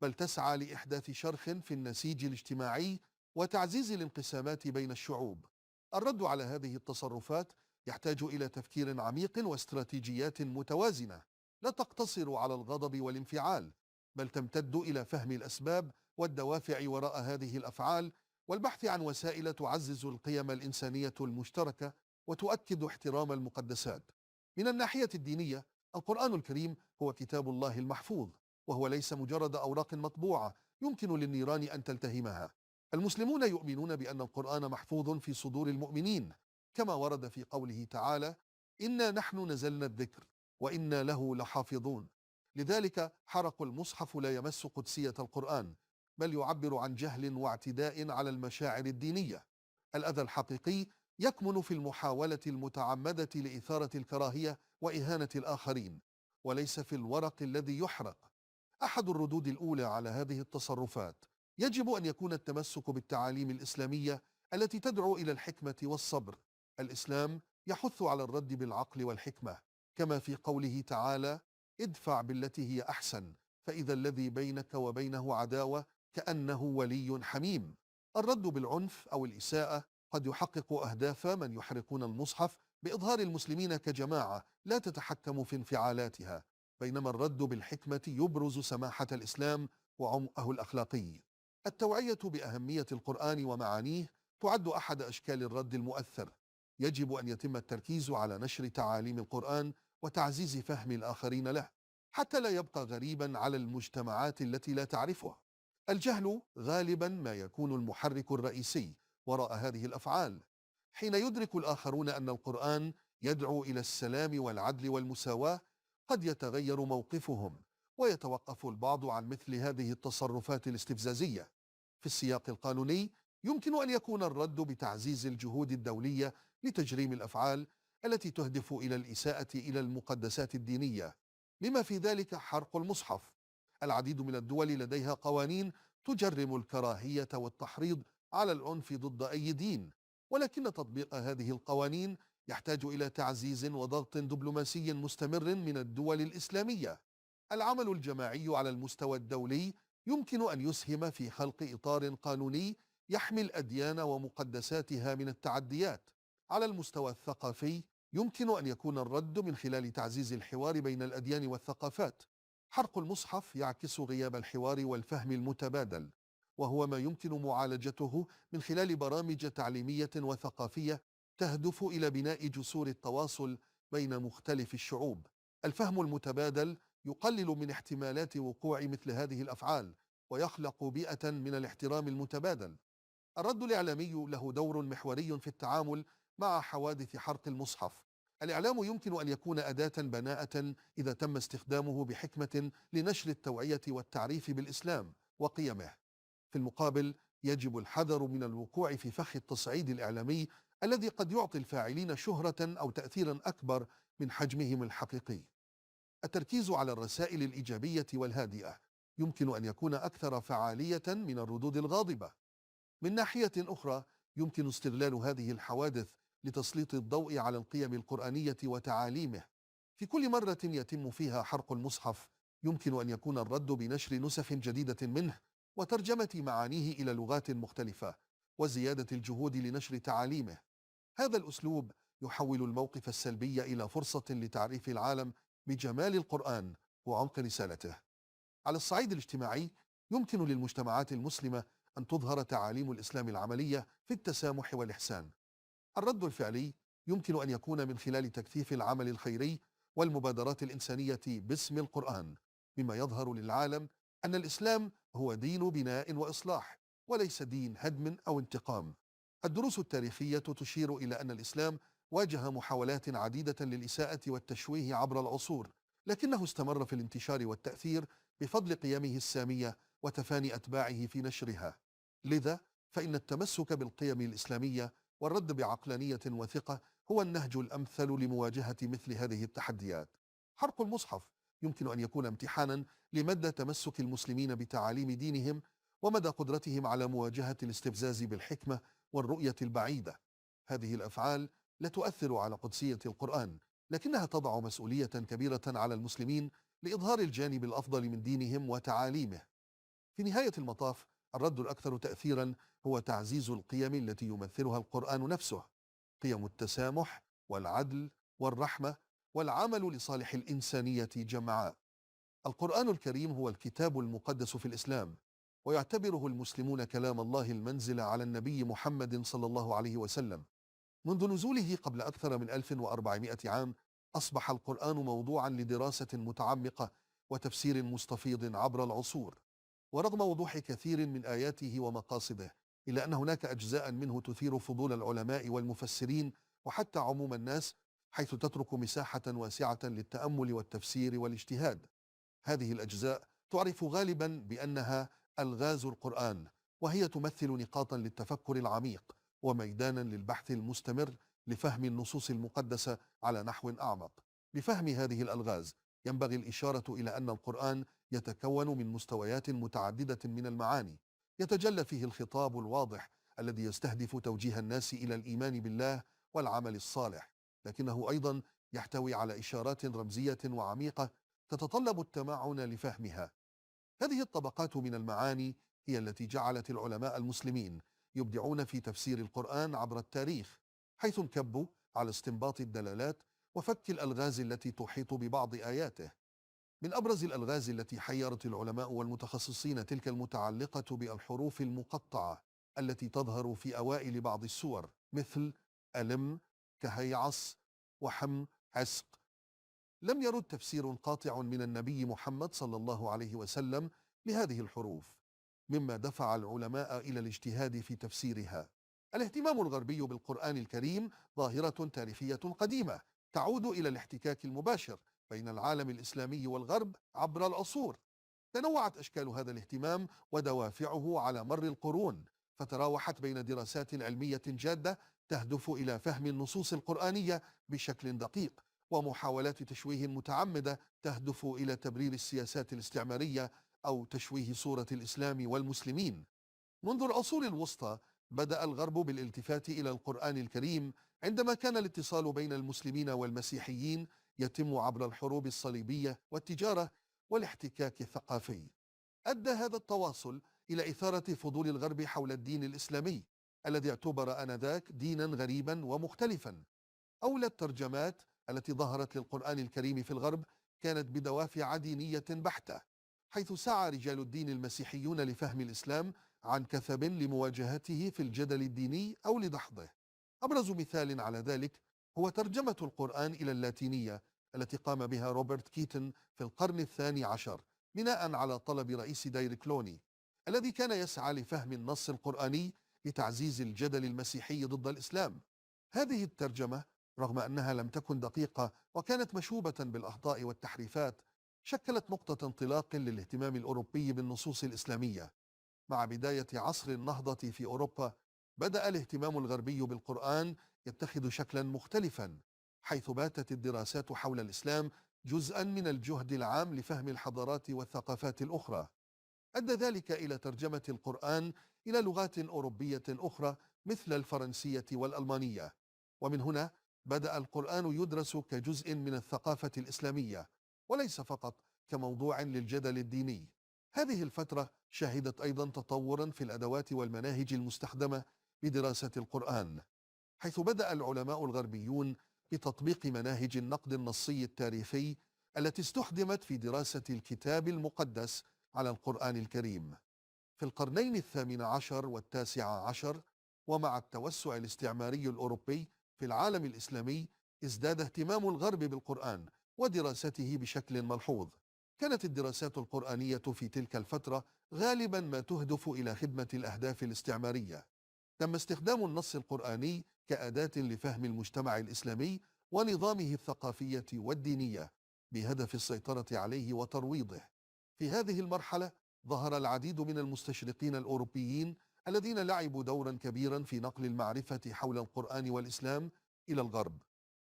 بل تسعى لإحداث شرخ في النسيج الاجتماعي وتعزيز الانقسامات بين الشعوب. الرد على هذه التصرفات يحتاج إلى تفكير عميق واستراتيجيات متوازنة لا تقتصر على الغضب والانفعال، بل تمتد إلى فهم الأسباب والدوافع وراء هذه الأفعال، والبحث عن وسائل تعزز القيم الإنسانية المشتركة وتؤكد احترام المقدسات. من الناحية الدينية، القرآن الكريم هو كتاب الله المحفوظ، وهو ليس مجرد أوراق مطبوعة يمكن للنيران أن تلتهمها. المسلمون يؤمنون بأن القرآن محفوظ في صدور المؤمنين، كما ورد في قوله تعالى: إنا نحن نزلنا الذكر وإنا له لحافظون. لذلك حرق المصحف لا يمس قدسية القرآن، بل يعبر عن جهل واعتداء على المشاعر الدينية. الأذى الحقيقي يكمن في المحاولة المتعمدة لإثارة الكراهية وإهانة الآخرين، وليس في الورق الذي يحرق. أحد الردود الأولى على هذه التصرفات يجب أن يكون التمسك بالتعاليم الإسلامية التي تدعو إلى الحكمة والصبر. الإسلام يحث على الرد بالعقل والحكمة، كما في قوله تعالى: ادفع بالتي هي أحسن فإذا الذي بينك وبينه عداوة كأنه ولي حميم. الرد بالعنف أو الإساءة قد يحقق أهداف من يحرقون المصحف بإظهار المسلمين كجماعة لا تتحكم في انفعالاتها، بينما الرد بالحكمة يبرز سماحة الإسلام وعمقه الأخلاقي. التوعية بأهمية القرآن ومعانيه تعد أحد أشكال الرد المؤثر. يجب أن يتم التركيز على نشر تعاليم القرآن وتعزيز فهم الآخرين له، حتى لا يبقى غريبا على المجتمعات التي لا تعرفه. الجهل غالبا ما يكون المحرك الرئيسي وراء هذه الأفعال. حين يدرك الآخرون أن القرآن يدعو إلى السلام والعدل والمساواة، قد يتغير موقفهم ويتوقف البعض عن مثل هذه التصرفات الاستفزازية. في السياق القانوني، يمكن أن يكون الرد بتعزيز الجهود الدولية لتجريم الأفعال التي تهدف إلى الإساءة إلى المقدسات الدينية، بما في ذلك حرق المصحف. العديد من الدول لديها قوانين تجرم الكراهية والتحريض على العنف ضد أي دين، ولكن تطبيق هذه القوانين يحتاج إلى تعزيز وضغط دبلوماسي مستمر من الدول الإسلامية. العمل الجماعي على المستوى الدولي يمكن أن يسهم في خلق إطار قانوني يحمي الأديان ومقدساتها من التعديات. على المستوى الثقافي، يمكن أن يكون الرد من خلال تعزيز الحوار بين الأديان والثقافات. حرق المصحف يعكس غياب الحوار والفهم المتبادل، وهو ما يمكن معالجته من خلال برامج تعليمية وثقافية تهدف إلى بناء جسور التواصل بين مختلف الشعوب. الفهم المتبادل يقلل من احتمالات وقوع مثل هذه الأفعال، ويخلق بيئة من الاحترام المتبادل. الرد الإعلامي له دور محوري في التعامل مع حوادث حرق المصحف. الإعلام يمكن أن يكون أداة بناءة إذا تم استخدامه بحكمة لنشر التوعية والتعريف بالإسلام وقيمه. في المقابل، يجب الحذر من الوقوع في فخ التصعيد الإعلامي الذي قد يعطي الفاعلين شهرة أو تأثيرا أكبر من حجمهم الحقيقي. التركيز على الرسائل الإيجابية والهادئة يمكن أن يكون أكثر فعالية من الردود الغاضبة. من ناحية أخرى، يمكن استغلال هذه الحوادث لتسليط الضوء على القيم القرآنية وتعاليمه. في كل مرة يتم فيها حرق المصحف، يمكن أن يكون الرد بنشر نسخ جديدة منه وترجمة معانيه إلى لغات مختلفة وزيادة الجهود لنشر تعاليمه. هذا الأسلوب يحول الموقف السلبي إلى فرصة لتعريف العالم بجمال القرآن وعمق رسالته. على الصعيد الاجتماعي، يمكن للمجتمعات المسلمة أن تظهر تعاليم الإسلام العملية في التسامح والإحسان. الرد الفعلي يمكن أن يكون من خلال تكثيف العمل الخيري والمبادرات الإنسانية باسم القرآن، بما يظهر للعالم أن الإسلام هو دين بناء وإصلاح، وليس دين هدم أو انتقام. الدروس التاريخية تشير إلى أن الإسلام واجه محاولات عديدة للإساءة والتشويه عبر العصور، لكنه استمر في الانتشار والتأثير بفضل قيمه السامية وتفاني أتباعه في نشرها. لذا فإن التمسك بالقيم الإسلامية والرد بعقلانية وثقة هو النهج الأمثل لمواجهة مثل هذه التحديات. حرق المصحف يمكن أن يكون امتحانا لمدى تمسك المسلمين بتعاليم دينهم ومدى قدرتهم على مواجهة الاستفزاز بالحكمة والرؤية البعيدة. هذه الأفعال لا تؤثر على قدسية القرآن، لكنها تضع مسؤولية كبيرة على المسلمين لإظهار الجانب الأفضل من دينهم وتعاليمه. في نهاية المطاف، الرد الأكثر تأثيرا هو تعزيز القيم التي يمثلها القرآن نفسه، قيم التسامح والعدل والرحمة والعمل لصالح الإنسانية جمعاء. القرآن الكريم هو الكتاب المقدس في الإسلام، ويعتبره المسلمون كلام الله المنزل على النبي محمد صلى الله عليه وسلم. منذ نزوله قبل أكثر من 1400 عام، أصبح القرآن موضوعا لدراسة متعمقة وتفسير مستفيض عبر العصور. ورغم وضوح كثير من آياته ومقاصده، إلا أن هناك أجزاء منه تثير فضول العلماء والمفسرين وحتى عموم الناس، حيث تترك مساحة واسعة للتأمل والتفسير والاجتهاد. هذه الأجزاء تعرف غالبا بأنها ألغاز القرآن، وهي تمثل نقاطا للتفكر العميق وميدانا للبحث المستمر لفهم النصوص المقدسة على نحو أعمق. لفهم هذه الألغاز ينبغي الإشارة إلى أن القرآن يتكون من مستويات متعددة من المعاني، يتجلى فيه الخطاب الواضح الذي يستهدف توجيه الناس إلى الإيمان بالله والعمل الصالح، لكنه أيضا يحتوي على إشارات رمزية وعميقة تتطلب التمعن لفهمها. هذه الطبقات من المعاني هي التي جعلت العلماء المسلمين يبدعون في تفسير القرآن عبر التاريخ، حيث انكبوا على استنباط الدلالات وفك الألغاز التي تحيط ببعض آياته. من أبرز الألغاز التي حيرت العلماء والمتخصصين تلك المتعلقة بالحروف المقطعة التي تظهر في أوائل بعض السور، مثل ألم، كهيعص، وحم، عسق. لم يرد تفسير قاطع من النبي محمد صلى الله عليه وسلم لهذه الحروف، مما دفع العلماء إلى الاجتهاد في تفسيرها. الاهتمام الغربي بالقرآن الكريم ظاهرة تاريخية قديمة تعود إلى الاحتكاك المباشر بين العالم الإسلامي والغرب عبر العصور. تنوعت أشكال هذا الاهتمام ودوافعه على مر القرون، فتراوحت بين دراسات علمية جادة تهدف إلى فهم النصوص القرآنية بشكل دقيق، ومحاولات تشويه متعمدة تهدف إلى تبرير السياسات الاستعمارية أو تشويه صورة الإسلام والمسلمين. منذ العصور الوسطى بدأ الغرب بالالتفات إلى القرآن الكريم، عندما كان الاتصال بين المسلمين والمسيحيين يتم عبر الحروب الصليبية والتجارة والاحتكاك الثقافي. أدى هذا التواصل إلى إثارة فضول الغرب حول الدين الإسلامي الذي اعتبر آنذاك دينا غريبا ومختلفا. أولى الترجمات التي ظهرت للقرآن الكريم في الغرب كانت بدوافع دينية بحتة، حيث سعى رجال الدين المسيحيون لفهم الإسلام عن كثب لمواجهته في الجدل الديني أو لدحضه. أبرز مثال على ذلك هو ترجمة القرآن إلى اللاتينية التي قام بها روبرت كيتن في القرن الثاني عشر، بناء على طلب رئيس داير كلوني الذي كان يسعى لفهم النص القرآني لتعزيز الجدل المسيحي ضد الإسلام. هذه الترجمة رغم أنها لم تكن دقيقة وكانت مشوبة بالأخطاء والتحريفات، شكلت نقطة انطلاق للاهتمام الأوروبي بالنصوص الإسلامية. مع بداية عصر النهضة في أوروبا، بدأ الاهتمام الغربي بالقرآن يتخذ شكلا مختلفا، حيث باتت الدراسات حول الإسلام جزءا من الجهد العام لفهم الحضارات والثقافات الأخرى. أدى ذلك إلى ترجمة القرآن إلى لغات أوروبية أخرى مثل الفرنسية والألمانية، ومن هنا بدأ القرآن يدرس كجزء من الثقافة الإسلامية وليس فقط كموضوع للجدل الديني. هذه الفترة شهدت أيضا تطورا في الأدوات والمناهج المستخدمة لدراسة القرآن، حيث بدأ العلماء الغربيون بتطبيق مناهج النقد النصي التاريخي التي استخدمت في دراسة الكتاب المقدس على القرآن الكريم. في القرنين الثامن عشر والتاسع عشر، ومع التوسع الاستعماري الأوروبي في العالم الإسلامي، ازداد اهتمام الغرب بالقرآن ودراسته بشكل ملحوظ. كانت الدراسات القرآنية في تلك الفترة غالبا ما تهدف إلى خدمة الأهداف الاستعمارية. تم استخدام النص القرآني كأداة لفهم المجتمع الإسلامي ونظامه الثقافية والدينية بهدف السيطرة عليه وترويضه. في هذه المرحلة ظهر العديد من المستشرقين الأوروبيين الذين لعبوا دورا كبيرا في نقل المعرفة حول القرآن والإسلام إلى الغرب.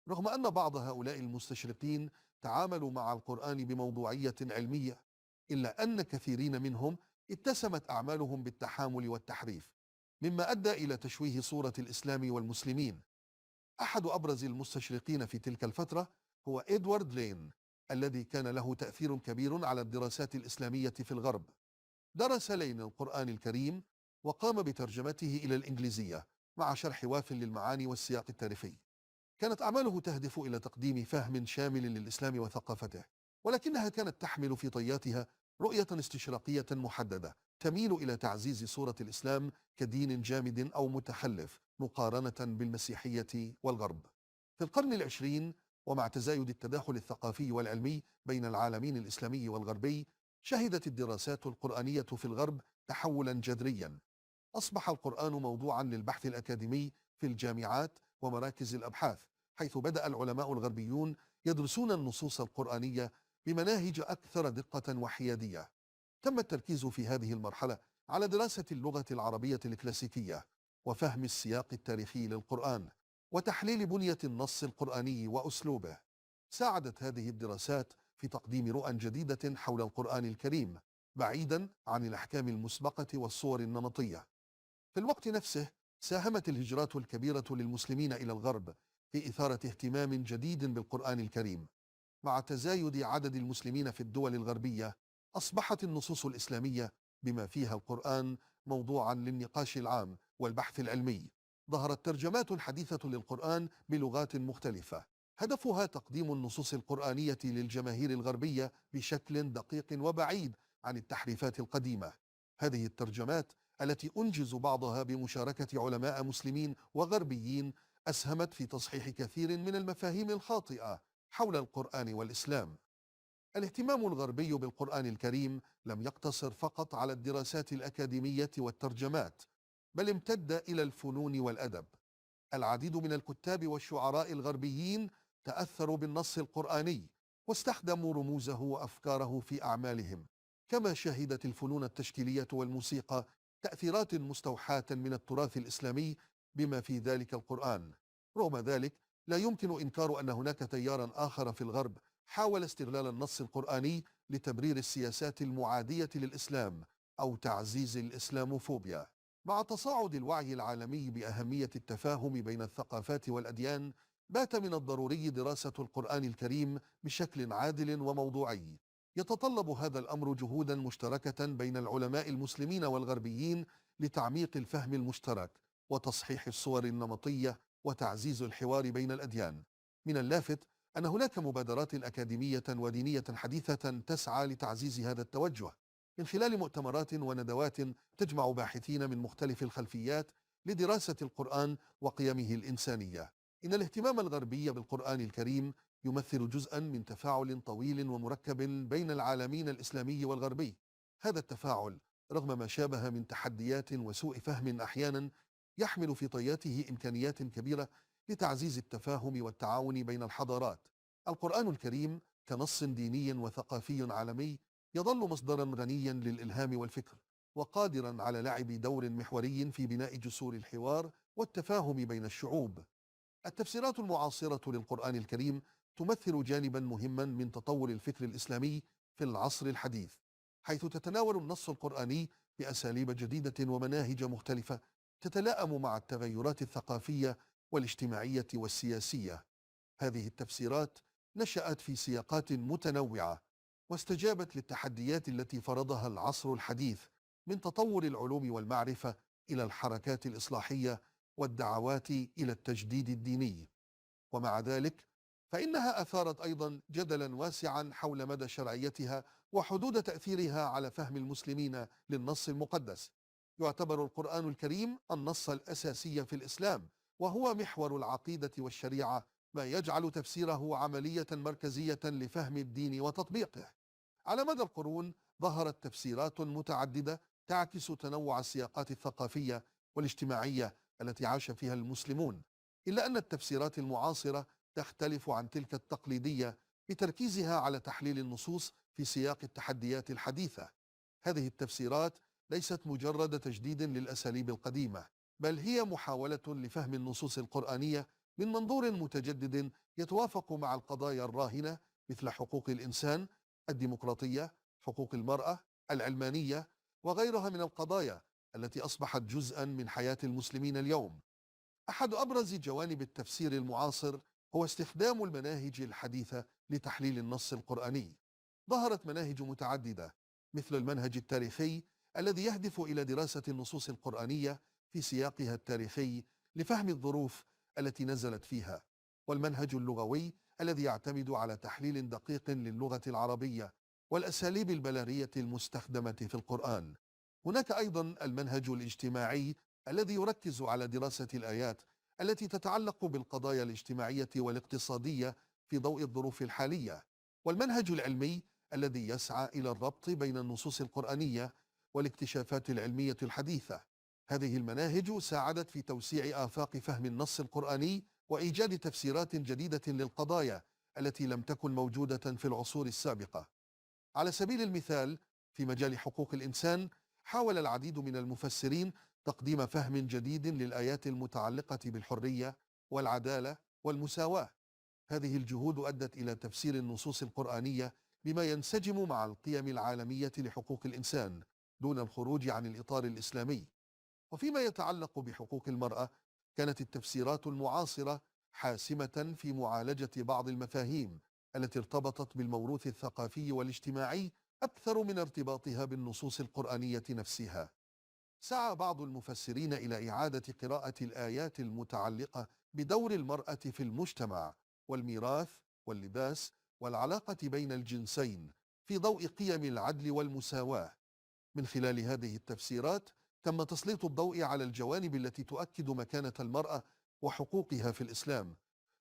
رغم أن بعض هؤلاء المستشرقين تعاملوا مع القرآن بموضوعية علمية، إلا أن كثيرين منهم اتسمت أعمالهم بالتحامل والتحريف، مما أدى إلى تشويه صورة الإسلام والمسلمين. أحد أبرز المستشرقين في تلك الفترة هو إدوارد لين، الذي كان له تأثير كبير على الدراسات الإسلامية في الغرب. درس لين القرآن الكريم وقام بترجمته إلى الإنجليزية مع شرح واف للمعاني والسياق التاريخي. كانت أعماله تهدف إلى تقديم فهم شامل للإسلام وثقافته، ولكنها كانت تحمل في طياتها رؤية استشراقية محددة تميل إلى تعزيز صورة الإسلام كدين جامد أو متخلف مقارنة بالمسيحية والغرب. في القرن العشرين ومع تزايد التداخل الثقافي والعلمي بين العالمين الإسلامي والغربي، شهدت الدراسات القرآنية في الغرب تحولا جذريا. أصبح القرآن موضوعا للبحث الأكاديمي في الجامعات ومراكز الأبحاث، حيث بدأ العلماء الغربيون يدرسون النصوص القرآنية بمناهج أكثر دقة وحيادية. تم التركيز في هذه المرحلة على دراسة اللغة العربية الكلاسيكية وفهم السياق التاريخي للقرآن وتحليل بنية النص القرآني وأسلوبه. ساعدت هذه الدراسات في تقديم رؤى جديدة حول القرآن الكريم، بعيدا عن الأحكام المسبقة والصور النمطية. في الوقت نفسه، ساهمت الهجرات الكبيرة للمسلمين إلى الغرب في إثارة اهتمام جديد بالقرآن الكريم. مع تزايد عدد المسلمين في الدول الغربية، أصبحت النصوص الإسلامية بما فيها القرآن موضوعا للنقاش العام والبحث العلمي. ظهرت ترجمات حديثة للقرآن بلغات مختلفة، هدفها تقديم النصوص القرآنية للجماهير الغربية بشكل دقيق وبعيد عن التحريفات القديمة. هذه الترجمات التي أنجز بعضها بمشاركة علماء مسلمين وغربيين أسهمت في تصحيح كثير من المفاهيم الخاطئة حول القرآن والإسلام. الاهتمام الغربي بالقرآن الكريم لم يقتصر فقط على الدراسات الأكاديمية والترجمات، بل امتد إلى الفنون والأدب. العديد من الكتاب والشعراء الغربيين تأثروا بالنص القرآني واستخدموا رموزه وأفكاره في أعمالهم. كما شهدت الفنون التشكيلية والموسيقى تأثيرات مستوحاة من التراث الإسلامي بما في ذلك القرآن. رغم ذلك، لا يمكن إنكار أن هناك تيارا آخر في الغرب حاول استغلال النص القرآني لتبرير السياسات المعادية للإسلام أو تعزيز الإسلاموفوبيا. مع تصاعد الوعي العالمي بأهمية التفاهم بين الثقافات والأديان، بات من الضروري دراسة القرآن الكريم بشكل عادل وموضوعي. يتطلب هذا الأمر جهودا مشتركة بين العلماء المسلمين والغربيين لتعميق الفهم المشترك وتصحيح الصور النمطية وتعزيز الحوار بين الأديان. من اللافت أن هناك مبادرات أكاديمية ودينية حديثة تسعى لتعزيز هذا التوجه من خلال مؤتمرات وندوات تجمع باحثين من مختلف الخلفيات لدراسة القرآن وقيمه الإنسانية. إن الاهتمام الغربي بالقرآن الكريم يمثل جزءا من تفاعل طويل ومركب بين العالمين الإسلامي والغربي. هذا التفاعل، رغم ما شابه من تحديات وسوء فهم أحيانا، يحمل في طياته إمكانيات كبيرة لتعزيز التفاهم والتعاون بين الحضارات. القرآن الكريم كنص ديني وثقافي عالمي يظل مصدرا غنيا للإلهام والفكر، وقادرا على لعب دور محوري في بناء جسور الحوار والتفاهم بين الشعوب. التفسيرات المعاصرة للقرآن الكريم تمثل جانبا مهما من تطور الفكر الإسلامي في العصر الحديث، حيث تتناول النص القرآني بأساليب جديدة ومناهج مختلفة تتلائم مع التغيرات الثقافية والاجتماعية والسياسية. هذه التفسيرات نشأت في سياقات متنوعة واستجابت للتحديات التي فرضها العصر الحديث، من تطور العلوم والمعرفة إلى الحركات الإصلاحية والدعوات إلى التجديد الديني. ومع ذلك، فإنها أثارت أيضا جدلا واسعا حول مدى شرعيتها وحدود تأثيرها على فهم المسلمين للنص المقدس. يعتبر القرآن الكريم النص الأساسي في الإسلام، وهو محور العقيدة والشريعة، ما يجعل تفسيره عملية مركزية لفهم الدين وتطبيقه. على مدى القرون ظهرت تفسيرات متعددة تعكس تنوع السياقات الثقافية والاجتماعية التي عاش فيها المسلمون، إلا أن التفسيرات المعاصرة تختلف عن تلك التقليدية بتركيزها على تحليل النصوص في سياق التحديات الحديثة. هذه التفسيرات ليست مجرد تجديد للأساليب القديمة، بل هي محاولة لفهم النصوص القرآنية من منظور متجدد يتوافق مع القضايا الراهنة، مثل حقوق الإنسان، الديمقراطية، حقوق المرأة، العلمانية، وغيرها من القضايا التي أصبحت جزءا من حياة المسلمين اليوم. أحد أبرز جوانب التفسير المعاصر هو استخدام المناهج الحديثة لتحليل النص القرآني. ظهرت مناهج متعددة، مثل المنهج التاريخي الذي يهدف إلى دراسة النصوص القرآنية في سياقها التاريخي لفهم الظروف التي نزلت فيها، والمنهج اللغوي الذي يعتمد على تحليل دقيق للغة العربية والأساليب البلاغية المستخدمة في القرآن. هناك أيضا المنهج الاجتماعي الذي يركز على دراسة الآيات التي تتعلق بالقضايا الاجتماعية والاقتصادية في ضوء الظروف الحالية، والمنهج العلمي الذي يسعى إلى الربط بين النصوص القرآنية والاكتشافات العلمية الحديثة. هذه المناهج ساعدت في توسيع آفاق فهم النص القرآني وإيجاد تفسيرات جديدة للقضايا التي لم تكن موجودة في العصور السابقة. على سبيل المثال، في مجال حقوق الإنسان، حاول العديد من المفسرين تقديم فهم جديد للآيات المتعلقة بالحرية والعدالة والمساواة. هذه الجهود أدت إلى تفسير النصوص القرآنية بما ينسجم مع القيم العالمية لحقوق الإنسان دون الخروج عن الإطار الإسلامي. وفيما يتعلق بحقوق المرأة، كانت التفسيرات المعاصرة حاسمة في معالجة بعض المفاهيم التي ارتبطت بالموروث الثقافي والاجتماعي أكثر من ارتباطها بالنصوص القرآنية نفسها. سعى بعض المفسرين إلى إعادة قراءة الآيات المتعلقة بدور المرأة في المجتمع والميراث واللباس والعلاقة بين الجنسين في ضوء قيم العدل والمساواة. من خلال هذه التفسيرات تم تسليط الضوء على الجوانب التي تؤكد مكانة المرأة وحقوقها في الإسلام،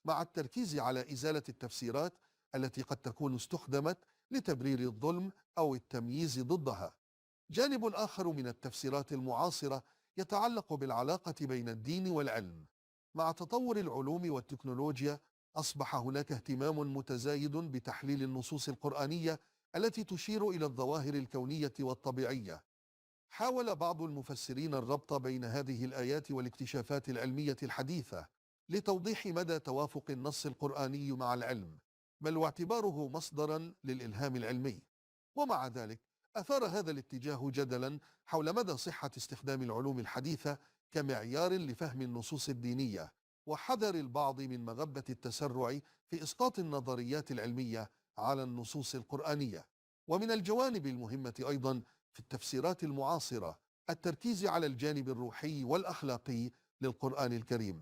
مع التركيز على إزالة التفسيرات التي قد تكون استخدمت لتبرير الظلم أو التمييز ضدها. جانب آخر من التفسيرات المعاصرة يتعلق بالعلاقة بين الدين والعلم. مع تطور العلوم والتكنولوجيا، أصبح هناك اهتمام متزايد بتحليل النصوص القرآنية التي تشير إلى الظواهر الكونية والطبيعية. حاول بعض المفسرين الربط بين هذه الآيات والاكتشافات العلمية الحديثة لتوضيح مدى توافق النص القرآني مع العلم، بل واعتباره مصدرا للإلهام العلمي. ومع ذلك، أثار هذا الاتجاه جدلا حول مدى صحة استخدام العلوم الحديثة كمعيار لفهم النصوص الدينية، وحذر البعض من مغبة التسرع في إسقاط النظريات العلمية على النصوص القرآنية. ومن الجوانب المهمة أيضا في التفسيرات المعاصرة التركيز على الجانب الروحي والأخلاقي للقرآن الكريم.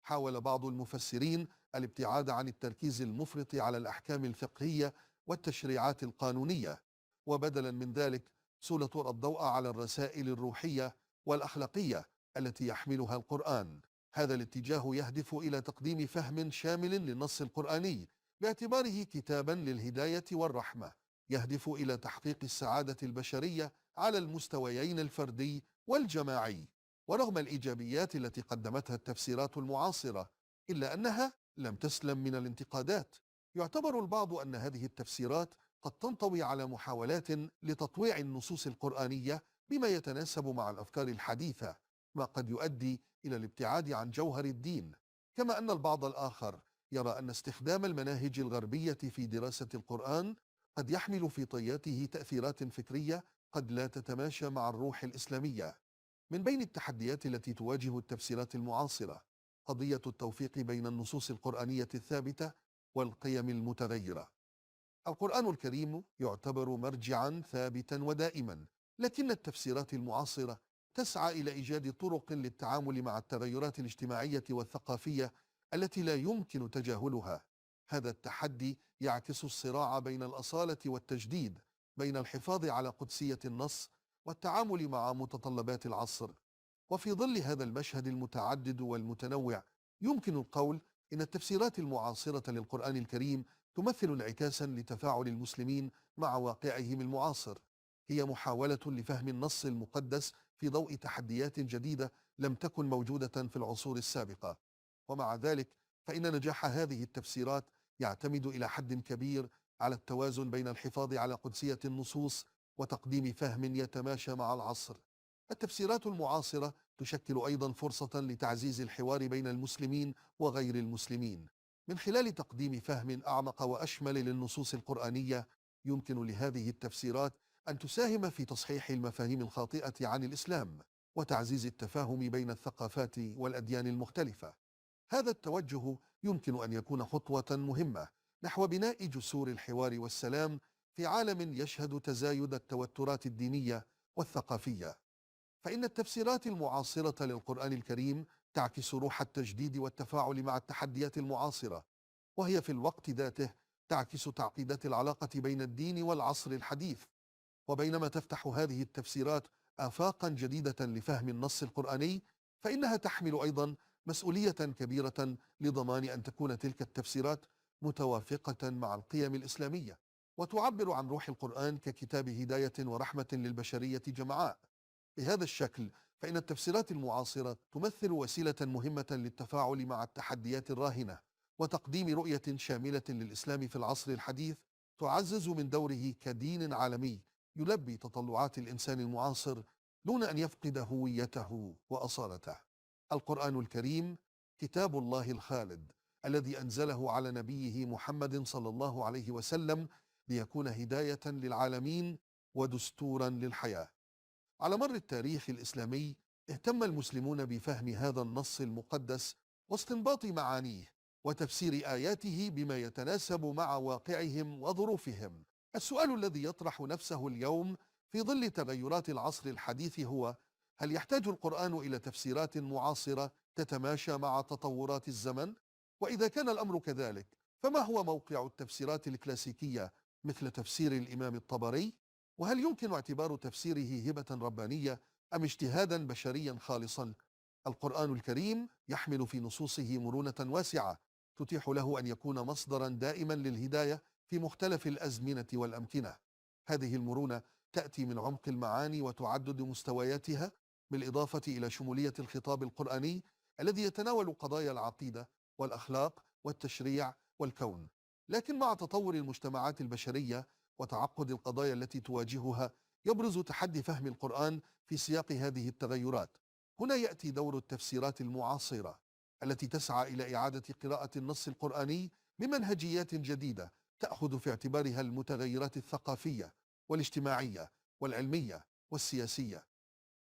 حاول بعض المفسرين الابتعاد عن التركيز المفرط على الأحكام الفقهية والتشريعات القانونية، وبدلا من ذلك سلطوا الضوء على الرسائل الروحية والأخلاقية التي يحملها القرآن. هذا الاتجاه يهدف إلى تقديم فهم شامل للنص القرآني باعتباره كتابا للهداية والرحمة، يهدف إلى تحقيق السعادة البشرية على المستويين الفردي والجماعي. ورغم الإيجابيات التي قدمتها التفسيرات المعاصرة، إلا أنها لم تسلم من الانتقادات. يعتبر البعض أن هذه التفسيرات قد تنطوي على محاولات لتطويع النصوص القرآنية بما يتناسب مع الأفكار الحديثة، ما قد يؤدي إلى الابتعاد عن جوهر الدين. كما أن البعض الآخر يرى أن استخدام المناهج الغربية في دراسة القرآن قد يحمل في طياته تأثيرات فكرية قد لا تتماشى مع الروح الإسلامية. من بين التحديات التي تواجه التفسيرات المعاصرة قضية التوفيق بين النصوص القرآنية الثابتة والقيم المتغيرة. القرآن الكريم يعتبر مرجعا ثابتا ودائما، لكن التفسيرات المعاصرة تسعى إلى إيجاد طرق للتعامل مع التغيرات الاجتماعية والثقافية التي لا يمكن تجاهلها. هذا التحدي يعكس الصراع بين الأصالة والتجديد، بين الحفاظ على قدسية النص والتعامل مع متطلبات العصر. وفي ظل هذا المشهد المتعدد والمتنوع، يمكن القول إن التفسيرات المعاصرة للقرآن الكريم تمثل انعكاسا لتفاعل المسلمين مع واقعهم المعاصر. هي محاولة لفهم النص المقدس في ضوء تحديات جديدة لم تكن موجودة في العصور السابقة. ومع ذلك، فإن نجاح هذه التفسيرات يعتمد إلى حد كبير على التوازن بين الحفاظ على قدسية النصوص وتقديم فهم يتماشى مع العصر. التفسيرات المعاصرة تشكل أيضا فرصة لتعزيز الحوار بين المسلمين وغير المسلمين. من خلال تقديم فهم أعمق وأشمل للنصوص القرآنية، يمكن لهذه التفسيرات أن تساهم في تصحيح المفاهيم الخاطئة عن الإسلام وتعزيز التفاهم بين الثقافات والأديان المختلفة. هذا التوجه يمكن أن يكون خطوة مهمة نحو بناء جسور الحوار والسلام في عالم يشهد تزايد التوترات الدينية والثقافية. فإن التفسيرات المعاصرة للقرآن الكريم تعكس روح التجديد والتفاعل مع التحديات المعاصرة، وهي في الوقت ذاته تعكس تعقيدات العلاقة بين الدين والعصر الحديث. وبينما تفتح هذه التفسيرات آفاقا جديدة لفهم النص القرآني، فإنها تحمل أيضا مسؤولية كبيرة لضمان أن تكون تلك التفسيرات متوافقة مع القيم الإسلامية، وتعبر عن روح القرآن ككتاب هداية ورحمة للبشرية جمعاء. بهذا الشكل فإن التفسيرات المعاصرة تمثل وسيلة مهمة للتفاعل مع التحديات الراهنة وتقديم رؤية شاملة للإسلام في العصر الحديث تعزز من دوره كدين عالمي يلبي تطلعات الإنسان المعاصر دون أن يفقد هويته وأصالته. القرآن الكريم كتاب الله الخالد الذي أنزله على نبيه محمد صلى الله عليه وسلم ليكون هداية للعالمين ودستورا للحياة. على مر التاريخ الإسلامي اهتم المسلمون بفهم هذا النص المقدس واستنباط معانيه وتفسير آياته بما يتناسب مع واقعهم وظروفهم. السؤال الذي يطرح نفسه اليوم في ظل تغيرات العصر الحديث هو: هل يحتاج القرآن إلى تفسيرات معاصرة تتماشى مع تطورات الزمن؟ وإذا كان الأمر كذلك، فما هو موقع التفسيرات الكلاسيكية مثل تفسير الإمام الطبري؟ وهل يمكن اعتبار تفسيره هبة ربانية أم اجتهادا بشريا خالصا؟ القرآن الكريم يحمل في نصوصه مرونة واسعة تتيح له أن يكون مصدرا دائما للهداية في مختلف الأزمنة والأمكنة. هذه المرونة تأتي من عمق المعاني وتعدد مستوياتها، بالإضافة إلى شمولية الخطاب القرآني الذي يتناول قضايا العقيدة والأخلاق والتشريع والكون. لكن مع تطور المجتمعات البشرية وتعقد القضايا التي تواجهها، يبرز تحدي فهم القرآن في سياق هذه التغيرات. هنا يأتي دور التفسيرات المعاصرة التي تسعى إلى إعادة قراءة النص القرآني بمنهجيات جديدة تأخذ في اعتبارها المتغيرات الثقافية والاجتماعية والعلمية والسياسية.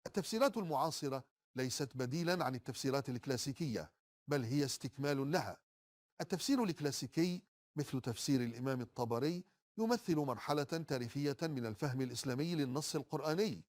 التفسيرات المعاصرة ليست بديلا عن التفسيرات الكلاسيكية، بل هي استكمال لها. التفسير الكلاسيكي مثل تفسير الإمام الطبري يمثل مرحلة تاريخية من الفهم الإسلامي للنص القرآني.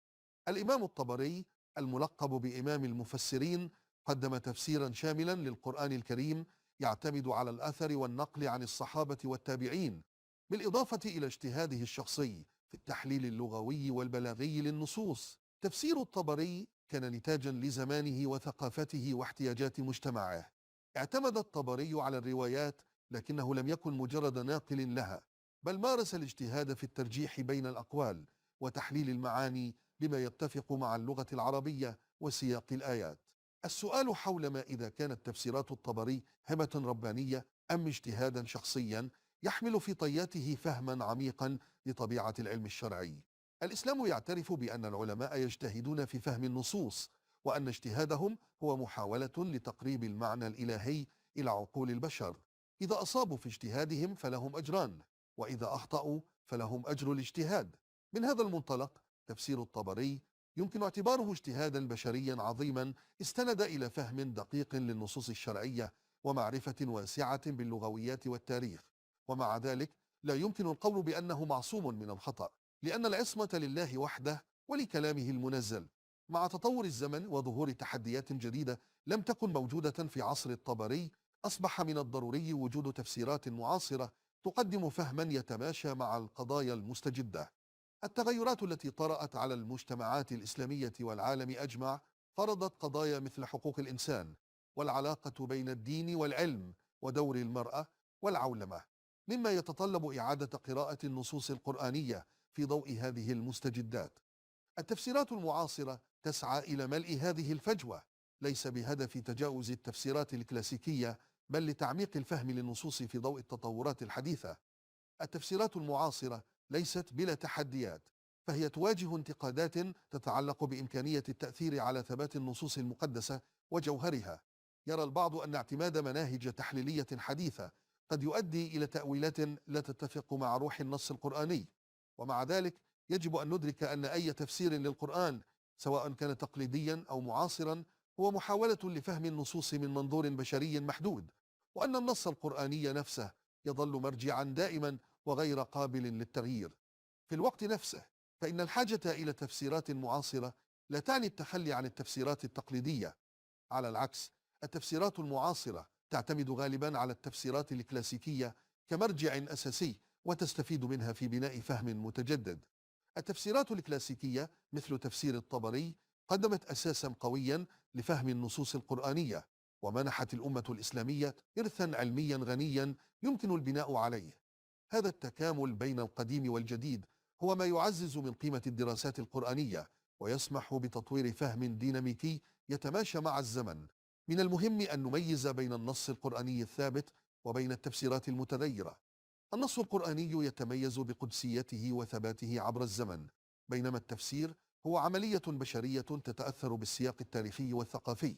الإمام الطبري الملقب بإمام المفسرين قدم تفسيرا شاملا للقرآن الكريم يعتمد على الأثر والنقل عن الصحابة والتابعين، بالإضافة إلى اجتهاده الشخصي في التحليل اللغوي والبلاغي للنصوص. تفسير الطبري كان نتاجا لزمانه وثقافته واحتياجات مجتمعه. اعتمد الطبري على الروايات، لكنه لم يكن مجرد ناقل لها، بل مارس الاجتهاد في الترجيح بين الأقوال وتحليل المعاني بما يتفق مع اللغة العربية وسياق الآيات. السؤال حول ما إذا كانت تفسيرات الطبري هبة ربانية أم اجتهادا شخصيا يحمل في طياته فهما عميقا لطبيعة العلم الشرعي. الإسلام يعترف بأن العلماء يجتهدون في فهم النصوص، وأن اجتهادهم هو محاولة لتقريب المعنى الإلهي إلى عقول البشر. إذا أصابوا في اجتهادهم فلهم أجران، وإذا أخطأوا فلهم أجر الاجتهاد. من هذا المنطلق تفسير الطبري يمكن اعتباره اجتهادا بشريا عظيما استند إلى فهم دقيق للنصوص الشرعية ومعرفة واسعة باللغويات والتاريخ. ومع ذلك لا يمكن القول بأنه معصوم من الخطأ، لأن العصمة لله وحده ولكلامه المنزل. مع تطور الزمن وظهور تحديات جديدة لم تكن موجودة في عصر الطبري، أصبح من الضروري وجود تفسيرات معاصرة تقدم فهما يتماشى مع القضايا المستجدة. التغيرات التي طرأت على المجتمعات الإسلامية والعالم أجمع فرضت قضايا مثل حقوق الإنسان والعلاقة بين الدين والعلم ودور المرأة والعولمة، مما يتطلب إعادة قراءة النصوص القرآنية في ضوء هذه المستجدات. التفسيرات المعاصرة تسعى إلى ملء هذه الفجوة، ليس بهدف تجاوز التفسيرات الكلاسيكية، بل لتعميق الفهم للنصوص في ضوء التطورات الحديثة. التفسيرات المعاصرة ليست بلا تحديات، فهي تواجه انتقادات تتعلق بإمكانية التأثير على ثبات النصوص المقدسة وجوهرها. يرى البعض أن اعتماد مناهج تحليلية حديثة قد يؤدي إلى تأويلات لا تتفق مع روح النص القرآني. ومع ذلك يجب أن ندرك أن أي تفسير للقرآن، سواء كان تقليديا أو معاصرا، هو محاولة لفهم النصوص من منظور بشري محدود، وأن النص القرآني نفسه يظل مرجعا دائما وغير قابل للتغيير. في الوقت نفسه فإن الحاجة إلى تفسيرات معاصرة لا تعني التخلي عن التفسيرات التقليدية. على العكس، التفسيرات المعاصرة تعتمد غالبا على التفسيرات الكلاسيكية كمرجع أساسي، وتستفيد منها في بناء فهم متجدد. التفسيرات الكلاسيكية مثل تفسير الطبري قدمت أساسا قويا لفهم النصوص القرآنية. ومنحت الأمة الإسلامية إرثا علميا غنيا يمكن البناء عليه. هذا التكامل بين القديم والجديد هو ما يعزز من قيمة الدراسات القرآنية ويسمح بتطوير فهم ديناميكي يتماشى مع الزمن. من المهم أن نميز بين النص القرآني الثابت وبين التفسيرات المتغيرة. النص القرآني يتميز بقدسيته وثباته عبر الزمن، بينما التفسير هو عملية بشرية تتأثر بالسياق التاريخي والثقافي.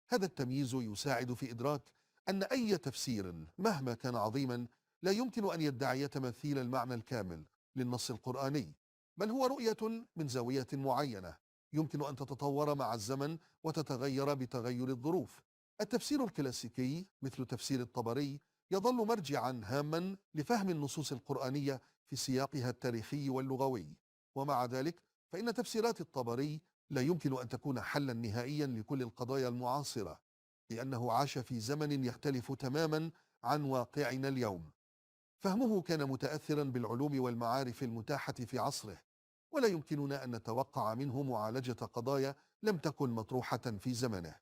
هذا التمييز يساعد في إدراك أن أي تفسير مهما كان عظيما لا يمكن أن يدعي تمثيل المعنى الكامل للنص القرآني، بل هو رؤية من زاوية معينة يمكن أن تتطور مع الزمن وتتغير بتغير الظروف. التفسير الكلاسيكي مثل تفسير الطبري يظل مرجعا هاما لفهم النصوص القرآنية في سياقها التاريخي واللغوي، ومع ذلك فإن تفسيرات الطبري لا يمكن أن تكون حلا نهائيا لكل القضايا المعاصرة، لأنه عاش في زمن يختلف تماما عن واقعنا اليوم. فهمه كان متأثرا بالعلوم والمعارف المتاحة في عصره، ولا يمكننا أن نتوقع منه معالجة قضايا لم تكن مطروحة في زمنه.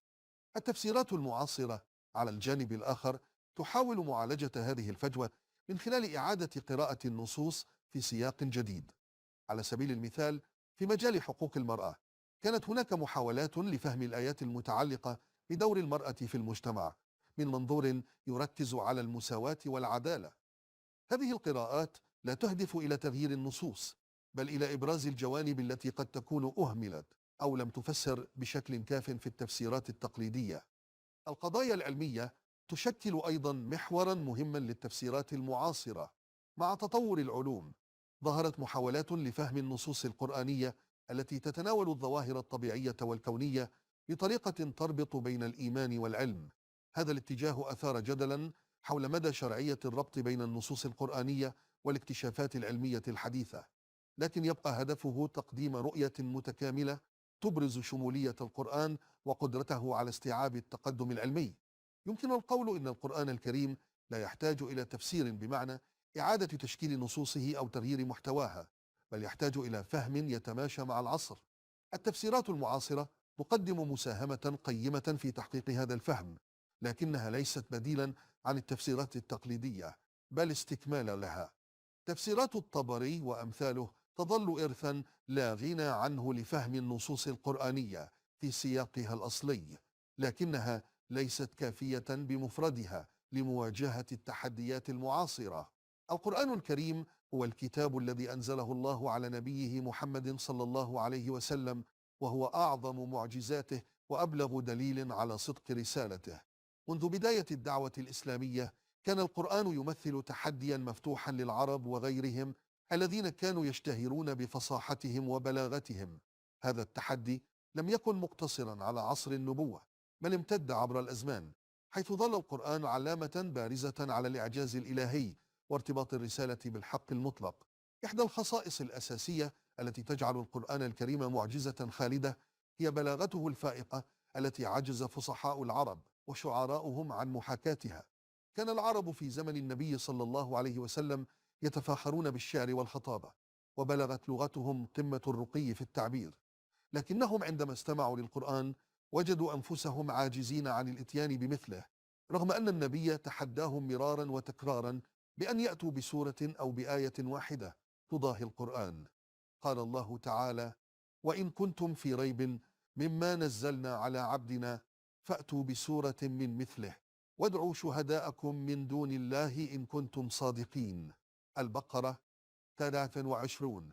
التفسيرات المعاصرة على الجانب الآخر تحاول معالجة هذه الفجوة من خلال إعادة قراءة النصوص في سياق جديد. على سبيل المثال، في مجال حقوق المرأة كانت هناك محاولات لفهم الآيات المتعلقة بدور المرأة في المجتمع من منظور يركز على المساواة والعدالة. هذه القراءات لا تهدف إلى تغيير النصوص، بل إلى إبراز الجوانب التي قد تكون أهملت أو لم تفسر بشكل كاف في التفسيرات التقليدية. القضايا العلمية تشكل أيضا محورا مهما للتفسيرات المعاصرة. مع تطور العلوم ظهرت محاولات لفهم النصوص القرآنية التي تتناول الظواهر الطبيعية والكونية بطريقة تربط بين الإيمان والعلم. هذا الاتجاه أثار جدلا حول مدى شرعية الربط بين النصوص القرآنية والاكتشافات العلمية الحديثة، لكن يبقى هدفه تقديم رؤية متكاملة تبرز شمولية القرآن وقدرته على استيعاب التقدم العلمي. يمكن القول إن القرآن الكريم لا يحتاج إلى تفسير بمعنى إعادة تشكيل نصوصه أو تغيير محتواها، بل يحتاج إلى فهم يتماشى مع العصر. التفسيرات المعاصرة تقدم مساهمة قيمة في تحقيق هذا الفهم، لكنها ليست بديلا عن التفسيرات التقليدية، بل استكمالا لها. تفسيرات الطبري وأمثاله تظل إرثا لا غنى عنه لفهم النصوص القرآنية في سياقها الأصلي، لكنها ليست كافية بمفردها لمواجهة التحديات المعاصرة. القرآن الكريم هو الكتاب الذي أنزله الله على نبيه محمد صلى الله عليه وسلم، وهو أعظم معجزاته وأبلغ دليل على صدق رسالته. منذ بداية الدعوة الإسلامية كان القرآن يمثل تحديا مفتوحا للعرب وغيرهم الذين كانوا يشتهرون بفصاحتهم وبلاغتهم. هذا التحدي لم يكن مقتصرا على عصر النبوة، بل امتد عبر الأزمان، حيث ظل القرآن علامة بارزة على الإعجاز الإلهي وارتباط الرسالة بالحق المطلق. إحدى الخصائص الأساسية التي تجعل القرآن الكريم معجزة خالدة هي بلاغته الفائقة التي عجز فصحاء العرب وشعراؤهم عن محاكاتها. كان العرب في زمن النبي صلى الله عليه وسلم يتفاخرون بالشعر والخطابة، وبلغت لغتهم قمة الرقي في التعبير، لكنهم عندما استمعوا للقرآن وجدوا أنفسهم عاجزين عن الإتيان بمثله، رغم أن النبي تحداهم مرارا وتكرارا بأن يأتوا بسورة أو بآية واحدة تضاهي القرآن. قال الله تعالى: وإن كنتم في ريب مما نزلنا على عبدنا فأتوا بسورة من مثله وادعوا شهداءكم من دون الله إن كنتم صادقين. البقرة 23.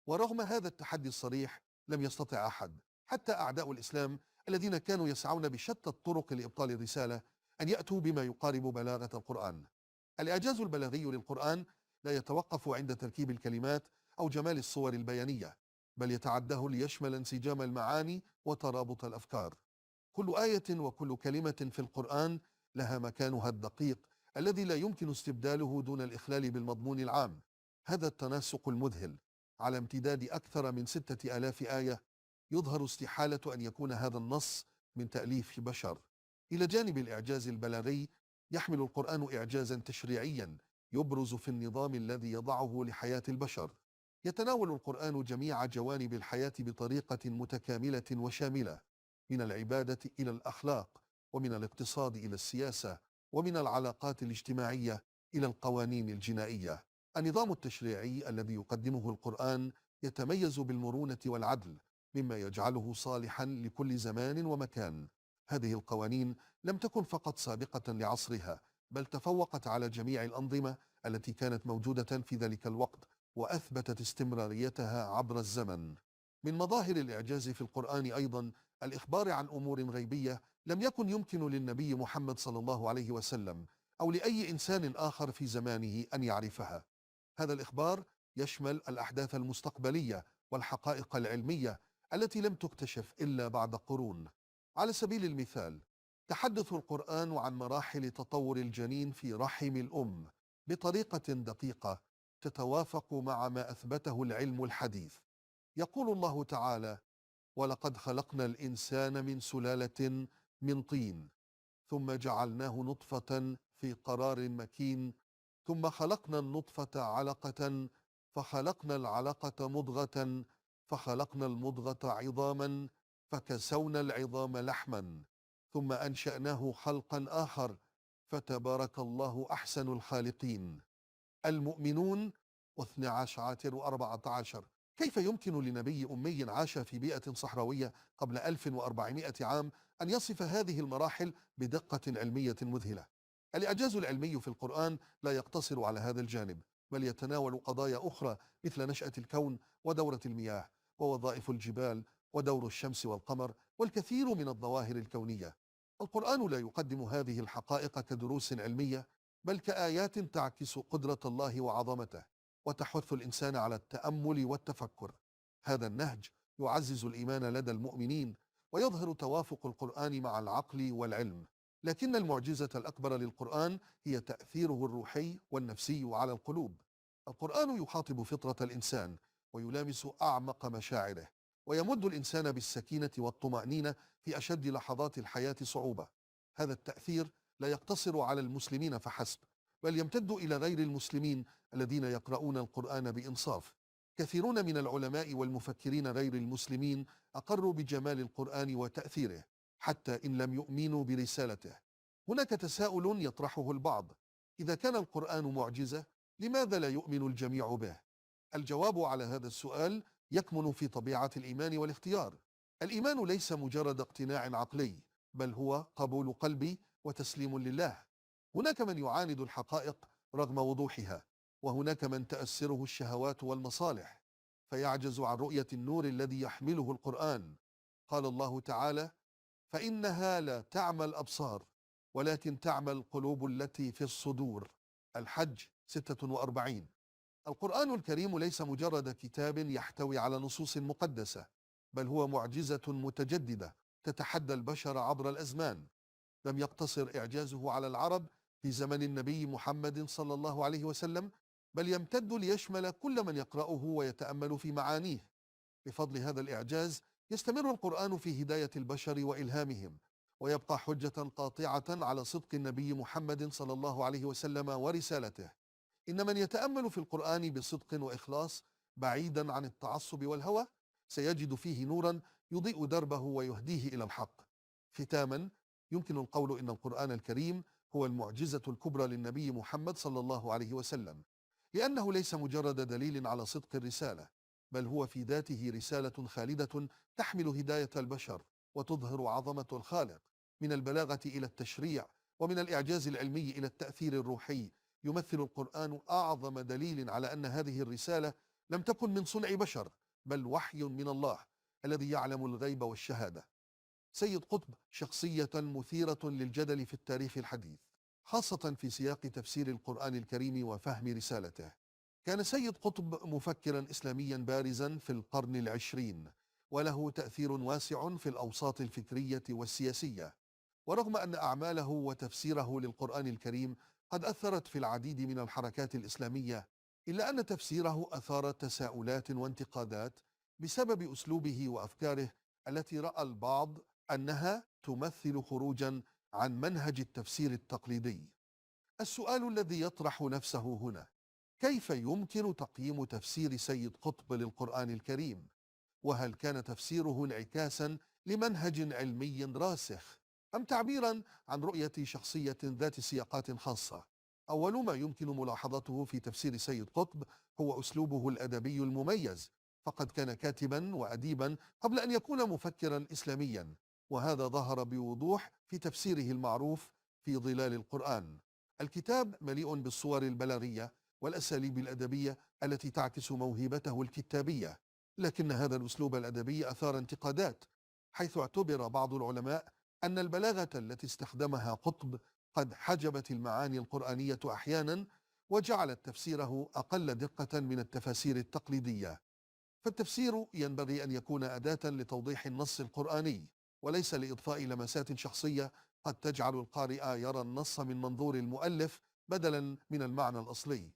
ورغم هذا التحدي الصريح لم يستطع أحد، حتى أعداء الإسلام الذين كانوا يسعون بشتى الطرق لإبطال الرسالة، أن يأتوا بما يقارب بلاغة القرآن. الإعجاز البلاغي للقرآن لا يتوقف عند تركيب الكلمات أو جمال الصور البيانية، بل يتعداه ليشمل انسجام المعاني وترابط الأفكار. كل آية وكل كلمة في القرآن لها مكانها الدقيق الذي لا يمكن استبداله دون الإخلال بالمضمون العام. هذا التناسق المذهل على امتداد أكثر من 6000 آية يظهر استحالة أن يكون هذا النص من تأليف بشر. إلى جانب الإعجاز البلاغي، يحمل القرآن إعجازا تشريعيا يبرز في النظام الذي يضعه لحياة البشر. يتناول القرآن جميع جوانب الحياة بطريقة متكاملة وشاملة، من العبادة إلى الأخلاق، ومن الاقتصاد إلى السياسة، ومن العلاقات الاجتماعية إلى القوانين الجنائية. النظام التشريعي الذي يقدمه القرآن يتميز بالمرونة والعدل، مما يجعله صالحا لكل زمان ومكان. هذه القوانين لم تكن فقط سابقة لعصرها، بل تفوقت على جميع الأنظمة التي كانت موجودة في ذلك الوقت، وأثبتت استمراريتها عبر الزمن. من مظاهر الإعجاز في القرآن أيضا الإخبار عن أمور غيبية لم يكن يمكن للنبي محمد صلى الله عليه وسلم أو لأي إنسان آخر في زمانه أن يعرفها. هذا الإخبار يشمل الأحداث المستقبلية والحقائق العلمية التي لم تكتشف إلا بعد قرون. على سبيل المثال، تحدث القرآن عن مراحل تطور الجنين في رحم الأم بطريقة دقيقة تتوافق مع ما أثبته العلم الحديث. يقول الله تعالى: ولقد خلقنا الإنسان من سلالة من طين، ثم جعلناه نطفة في قرار مكين، ثم خلقنا النطفة علقة، فخلقنا العلقة مضغة، فخلقنا المضغة عظاما، فكسونا العظام لحما، ثم أنشأناه خلقا آخر، فتبارك الله أحسن الخالقين. المؤمنون 12 و14. كيف يمكن لنبي أمي عاش في بيئة صحراوية قبل 1400 عام أن يصف هذه المراحل بدقة علمية مذهلة؟ الإعجاز العلمي في القرآن لا يقتصر على هذا الجانب، بل يتناول قضايا أخرى مثل نشأة الكون ودورة المياه ووظائف الجبال ودور الشمس والقمر والكثير من الظواهر الكونية. القرآن لا يقدم هذه الحقائق كدروس علمية، بل كآيات تعكس قدرة الله وعظمته، وتحث الإنسان على التأمل والتفكر. هذا النهج يعزز الإيمان لدى المؤمنين ويظهر توافق القرآن مع العقل والعلم. لكن المعجزة الأكبر للقرآن هي تأثيره الروحي والنفسي على القلوب. القرآن يخاطب فطرة الإنسان ويلامس أعمق مشاعره، ويمد الإنسان بالسكينة والطمأنينة في أشد لحظات الحياة صعوبة. هذا التأثير لا يقتصر على المسلمين فحسب، بل يمتد إلى غير المسلمين الذين يقرؤون القرآن بإنصاف. كثيرون من العلماء والمفكرين غير المسلمين أقروا بجمال القرآن وتأثيره، حتى إن لم يؤمنوا برسالته. هناك تساؤل يطرحه البعض: إذا كان القرآن معجزة، لماذا لا يؤمن الجميع به؟ الجواب على هذا السؤال يكمن في طبيعة الإيمان والاختيار. الإيمان ليس مجرد اقتناع عقلي، بل هو قبول قلبي وتسليم لله. هناك من يعاند الحقائق رغم وضوحها، وهناك من تأسره الشهوات والمصالح فيعجز عن رؤية النور الذي يحمله القرآن. قال الله تعالى: فإنها لا تعمى الأبصار ولكن تعمى القلوب التي في الصدور. الحج 46. القرآن الكريم ليس مجرد كتاب يحتوي على نصوص مقدسة، بل هو معجزة متجددة تتحدى البشر عبر الأزمان. لم يقتصر إعجازه على العرب في زمن النبي محمد صلى الله عليه وسلم، بل يمتد ليشمل كل من يقرأه ويتأمل في معانيه. بفضل هذا الإعجاز يستمر القرآن في هداية البشر وإلهامهم، ويبقى حجة قاطعة على صدق النبي محمد صلى الله عليه وسلم ورسالته. إن من يتأمل في القرآن بصدق وإخلاص بعيدا عن التعصب والهوى سيجد فيه نورا يضيء دربه ويهديه إلى الحق. ختاما، يمكن القول إن القرآن الكريم هو المعجزة الكبرى للنبي محمد صلى الله عليه وسلم، لأنه ليس مجرد دليل على صدق الرسالة، بل هو في ذاته رسالة خالدة تحمل هداية البشر وتظهر عظمة الخالق. من البلاغة إلى التشريع، ومن الإعجاز العلمي إلى التأثير الروحي، يمثل القرآن أعظم دليل على أن هذه الرسالة لم تكن من صنع بشر، بل وحي من الله الذي يعلم الغيب والشهادة. سيد قطب شخصية مثيرة للجدل في التاريخ الحديث، خاصة في سياق تفسير القرآن الكريم وفهم رسالته. كان سيد قطب مفكرا إسلاميا بارزا في القرن العشرين، وله تأثير واسع في الأوساط الفكرية والسياسية. ورغم أن أعماله وتفسيره للقرآن الكريم قد أثرت في العديد من الحركات الإسلامية، إلا أن تفسيره أثار تساؤلات وانتقادات بسبب أسلوبه وأفكاره التي رأى البعض أنها تمثل خروجا عن منهج التفسير التقليدي. السؤال الذي يطرح نفسه هنا: كيف يمكن تقييم تفسير سيد قطب للقرآن الكريم؟ وهل كان تفسيره انعكاسا لمنهج علمي راسخ، أم تعبيرا عن رؤية شخصية ذات سياقات خاصة؟ أول ما يمكن ملاحظته في تفسير سيد قطب هو أسلوبه الأدبي المميز، فقد كان كاتبا وأديبا قبل أن يكون مفكرا إسلاميا، وهذا ظهر بوضوح في تفسيره المعروف في ظلال القرآن. الكتاب مليء بالصور البلاغية والأساليب الأدبية التي تعكس موهبته الكتابية، لكن هذا الأسلوب الأدبي أثار انتقادات، حيث اعتبر بعض العلماء أن البلاغة التي استخدمها قطب قد حجبت المعاني القرآنية أحيانا، وجعلت تفسيره أقل دقة من التفاسير التقليدية. فالتفسير ينبغي أن يكون أداة لتوضيح النص القرآني، وليس لإضفاء لمسات شخصية قد تجعل القارئ يرى النص من منظور المؤلف بدلا من المعنى الأصلي.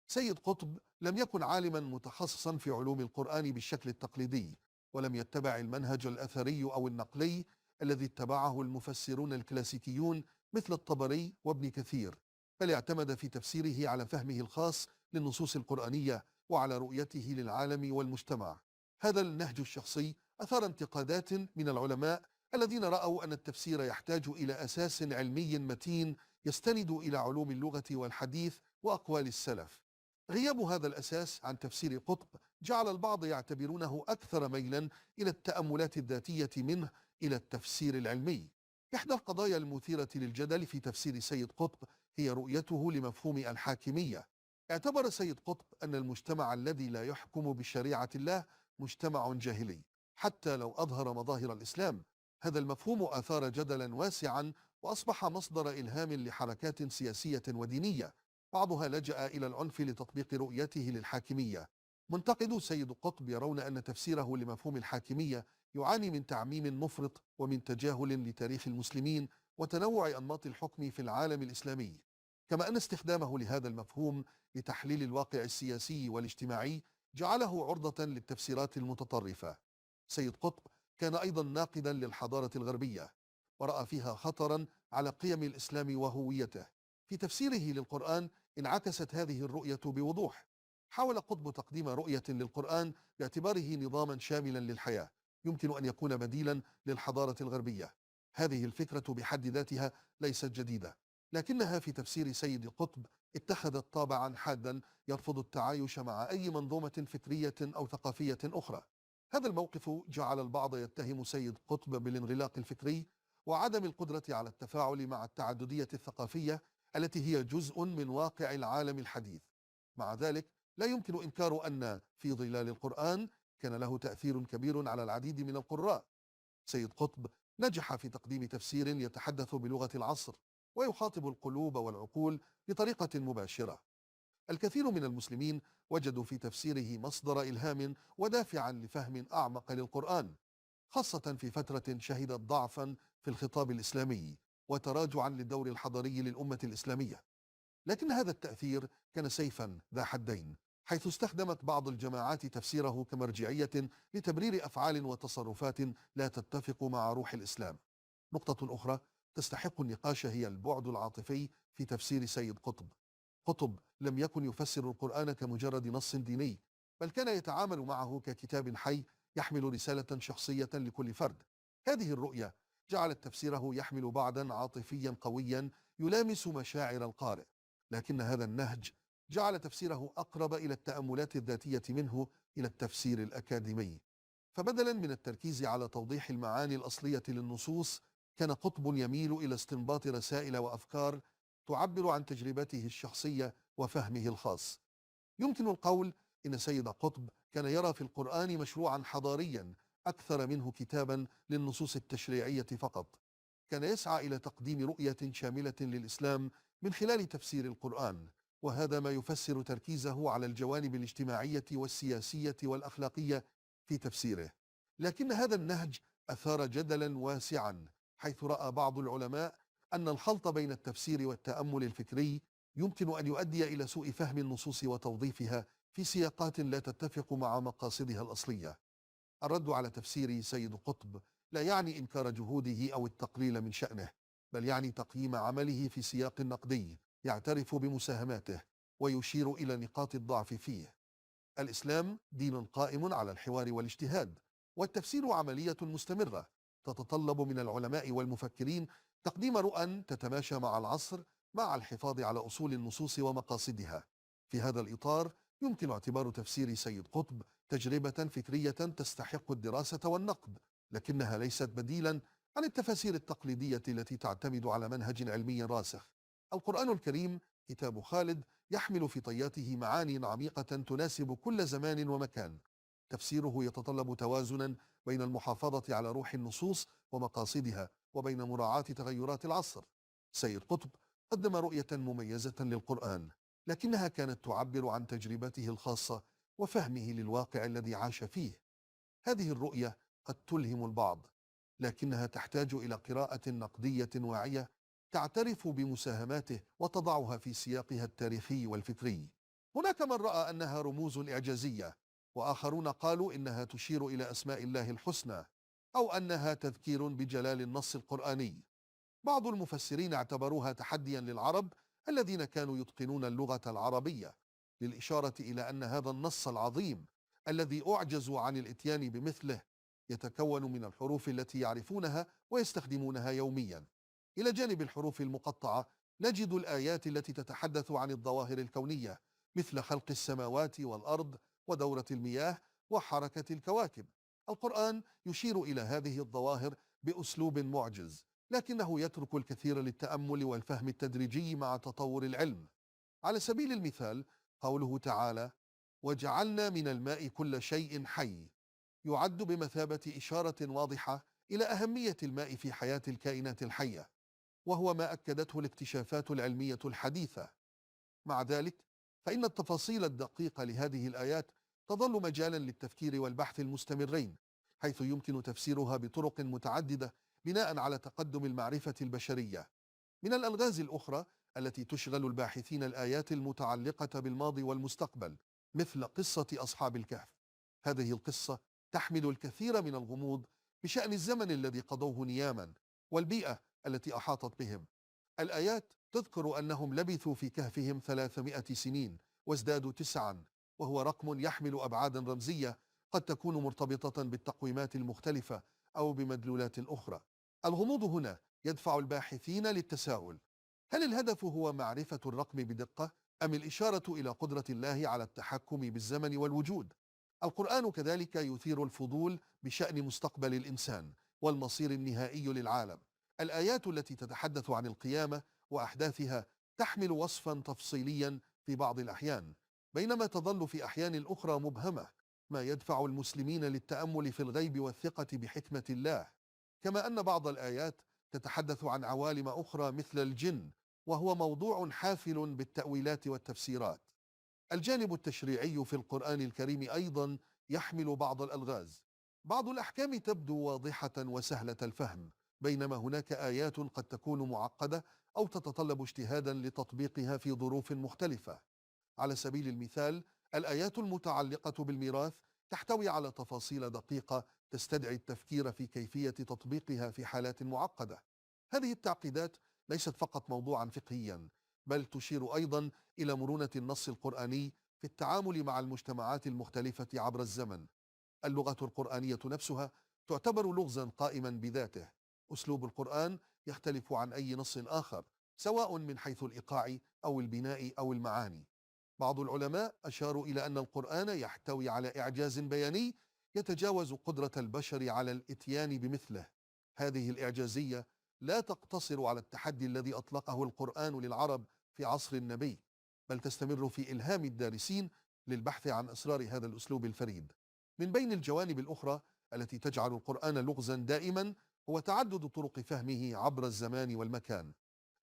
سيد قطب لم يكن عالما متخصصا في علوم القرآن بالشكل التقليدي، ولم يتبع المنهج الأثري أو النقلي الذي اتبعه المفسرون الكلاسيكيون مثل الطبري وابن كثير، بل اعتمد في تفسيره على فهمه الخاص للنصوص القرآنية وعلى رؤيته للعالم والمجتمع. هذا النهج الشخصي أثار انتقادات من العلماء الذين رأوا أن التفسير يحتاج إلى أساس علمي متين يستند إلى علوم اللغة والحديث وأقوال السلف. غياب هذا الأساس عن تفسير قطب جعل البعض يعتبرونه أكثر ميلا إلى التأملات الذاتية منه إلى التفسير العلمي. إحدى القضايا المثيرة للجدل في تفسير سيد قطب هي رؤيته لمفهوم الحاكمية. اعتبر سيد قطب أن المجتمع الذي لا يحكم بشريعة الله مجتمع جاهلي، حتى لو أظهر مظاهر الإسلام. هذا المفهوم أثار جدلا واسعا وأصبح مصدر إلهام لحركات سياسية ودينية، بعضها لجأ إلى العنف لتطبيق رؤيته للحاكمية. منتقدو سيد قطب يرون أن تفسيره لمفهوم الحاكمية يعاني من تعميم مفرط ومن تجاهل لتاريخ المسلمين وتنوع أنماط الحكم في العالم الإسلامي، كما أن استخدامه لهذا المفهوم لتحليل الواقع السياسي والاجتماعي جعله عرضة للتفسيرات المتطرفة. سيد قطب كان أيضا ناقدا للحضارة الغربية، ورأى فيها خطرا على قيم الإسلام وهويته. في تفسيره للقرآن انعكست هذه الرؤية بوضوح. حاول قطب تقديم رؤية للقرآن باعتباره نظاما شاملا للحياة يمكن أن يكون بديلا للحضارة الغربية. هذه الفكرة بحد ذاتها ليست جديدة، لكنها في تفسير سيد قطب اتخذت طابعا حادا يرفض التعايش مع أي منظومة فكرية أو ثقافية أخرى. هذا الموقف جعل البعض يتهم سيد قطب بالانغلاق الفكري وعدم القدرة على التفاعل مع التعددية الثقافية التي هي جزء من واقع العالم الحديث. مع ذلك لا يمكن إنكار أن في ظلال القرآن كان له تأثير كبير على العديد من القراء. سيد قطب نجح في تقديم تفسير يتحدث بلغة العصر ويخاطب القلوب والعقول بطريقة مباشرة. الكثير من المسلمين وجدوا في تفسيره مصدر إلهام ودافعا لفهم أعمق للقرآن، خاصة في فترة شهدت ضعفا في الخطاب الإسلامي وتراجعا للدور الحضاري للأمة الإسلامية. لكن هذا التأثير كان سيفا ذا حدين، حيث استخدمت بعض الجماعات تفسيره كمرجعية لتبرير أفعال وتصرفات لا تتفق مع روح الإسلام. نقطة أخرى تستحق النقاش هي البعد العاطفي في تفسير سيد قطب. قطب لم يكن يفسر القرآن كمجرد نص ديني، بل كان يتعامل معه ككتاب حي يحمل رسالة شخصية لكل فرد. هذه الرؤية جعلت تفسيره يحمل بعدا عاطفيا قويا يلامس مشاعر القارئ، لكن هذا النهج جعل تفسيره أقرب إلى التأملات الذاتية منه إلى التفسير الأكاديمي. فبدلا من التركيز على توضيح المعاني الأصلية للنصوص، كان قطب يميل إلى استنباط رسائل وأفكار تعبر عن تجربته الشخصية وفهمه الخاص. يمكن القول إن سيد قطب كان يرى في القرآن مشروعا حضاريا أكثر منه كتابا للنصوص التشريعية فقط. كان يسعى إلى تقديم رؤية شاملة للإسلام من خلال تفسير القرآن، وهذا ما يفسر تركيزه على الجوانب الاجتماعية والسياسية والأخلاقية في تفسيره. لكن هذا النهج أثار جدلا واسعا، حيث رأى بعض العلماء أن الخلط بين التفسير والتأمل الفكري يمكن أن يؤدي إلى سوء فهم النصوص وتوظيفها في سياقات لا تتفق مع مقاصدها الأصلية. الرد على تفسير سيد قطب لا يعني إنكار جهوده أو التقليل من شأنه، بل يعني تقييم عمله في سياق نقدي يعترف بمساهماته ويشير إلى نقاط الضعف فيه. الإسلام دين قائم على الحوار والاجتهاد، والتفسير عملية مستمرة تتطلب من العلماء والمفكرين تقديم رؤى تتماشى مع العصر، مع الحفاظ على أصول النصوص ومقاصدها. في هذا الإطار يمكن اعتبار تفسير سيد قطب تجربة فكرية تستحق الدراسة والنقد، لكنها ليست بديلا عن التفاسير التقليدية التي تعتمد على منهج علمي راسخ. القرآن الكريم كتاب خالد يحمل في طياته معاني عميقة تناسب كل زمان ومكان. تفسيره يتطلب توازنا بين المحافظة على روح النصوص ومقاصدها وبين مراعاة تغيرات العصر. سيد قطب قدم رؤية مميزة للقرآن، لكنها كانت تعبر عن تجربته الخاصة وفهمه للواقع الذي عاش فيه. هذه الرؤية قد تلهم البعض، لكنها تحتاج إلى قراءة نقدية واعية تعترف بمساهماته وتضعها في سياقها التاريخي والفكري. هناك من رأى أنها رموز إعجازية، وآخرون قالوا إنها تشير إلى أسماء الله الحسنى، أو أنها تذكير بجلال النص القرآني. بعض المفسرين اعتبروها تحديا للعرب الذين كانوا يتقنون اللغة العربية، للإشارة إلى أن هذا النص العظيم الذي أعجزوا عن الإتيان بمثله يتكون من الحروف التي يعرفونها ويستخدمونها يوميا. إلى جانب الحروف المقطعة نجد الآيات التي تتحدث عن الظواهر الكونية، مثل خلق السماوات والأرض ودورة المياه وحركة الكواكب. القرآن يشير إلى هذه الظواهر بأسلوب معجز، لكنه يترك الكثير للتأمل والفهم التدريجي مع تطور العلم. على سبيل المثال قوله تعالى: وجعلنا من الماء كل شيء حي، يعد بمثابة إشارة واضحة إلى أهمية الماء في حياة الكائنات الحية، وهو ما أكدته الاكتشافات العلمية الحديثة. مع ذلك فإن التفاصيل الدقيقة لهذه الآيات تظل مجالا للتفكير والبحث المستمرين، حيث يمكن تفسيرها بطرق متعددة بناء على تقدم المعرفة البشرية. من الألغاز الأخرى التي تشغل الباحثين الآيات المتعلقة بالماضي والمستقبل، مثل قصة أصحاب الكهف. هذه القصة تحمل الكثير من الغموض بشأن الزمن الذي قضوه نياما والبيئة التي أحاطت بهم. الآيات تذكر أنهم لبثوا في كهفهم 300 سنين وازدادوا 9، وهو رقم يحمل أبعادا رمزية قد تكون مرتبطة بالتقويمات المختلفة أو بمدلولات أخرى. الغموض هنا يدفع الباحثين للتساؤل: هل الهدف هو معرفة الرقم بدقة أم الإشارة إلى قدرة الله على التحكم بالزمن والوجود؟ القرآن كذلك يثير الفضول بشأن مستقبل الإنسان والمصير النهائي للعالم. الآيات التي تتحدث عن القيامة وأحداثها تحمل وصفا تفصيليا في بعض الأحيان، بينما تظل في أحيان أخرى مبهمة، ما يدفع المسلمين للتأمل في الغيب والثقة بحكمة الله. كما أن بعض الآيات تتحدث عن عوالم أخرى مثل الجن، وهو موضوع حافل بالتأويلات والتفسيرات. الجانب التشريعي في القرآن الكريم أيضا يحمل بعض الألغاز. بعض الأحكام تبدو واضحة وسهلة الفهم، بينما هناك آيات قد تكون معقدة أو تتطلب اجتهادا لتطبيقها في ظروف مختلفة. على سبيل المثال، الآيات المتعلقة بالميراث تحتوي على تفاصيل دقيقة تستدعي التفكير في كيفية تطبيقها في حالات معقدة. هذه التعقيدات ليست فقط موضوعا فقهيا، بل تشير أيضا إلى مرونة النص القرآني في التعامل مع المجتمعات المختلفة عبر الزمن. اللغة القرآنية نفسها تعتبر لغزا قائما بذاته. أسلوب القرآن يختلف عن أي نص آخر، سواء من حيث الإيقاع أو البناء أو المعاني. بعض العلماء أشاروا إلى أن القرآن يحتوي على إعجاز بياني يتجاوز قدرة البشر على الإتيان بمثله. هذه الإعجازية لا تقتصر على التحدي الذي أطلقه القرآن للعرب في عصر النبي، بل تستمر في إلهام الدارسين للبحث عن أسرار هذا الأسلوب الفريد. من بين الجوانب الأخرى التي تجعل القرآن لغزا دائما هو تعدد طرق فهمه عبر الزمان والمكان.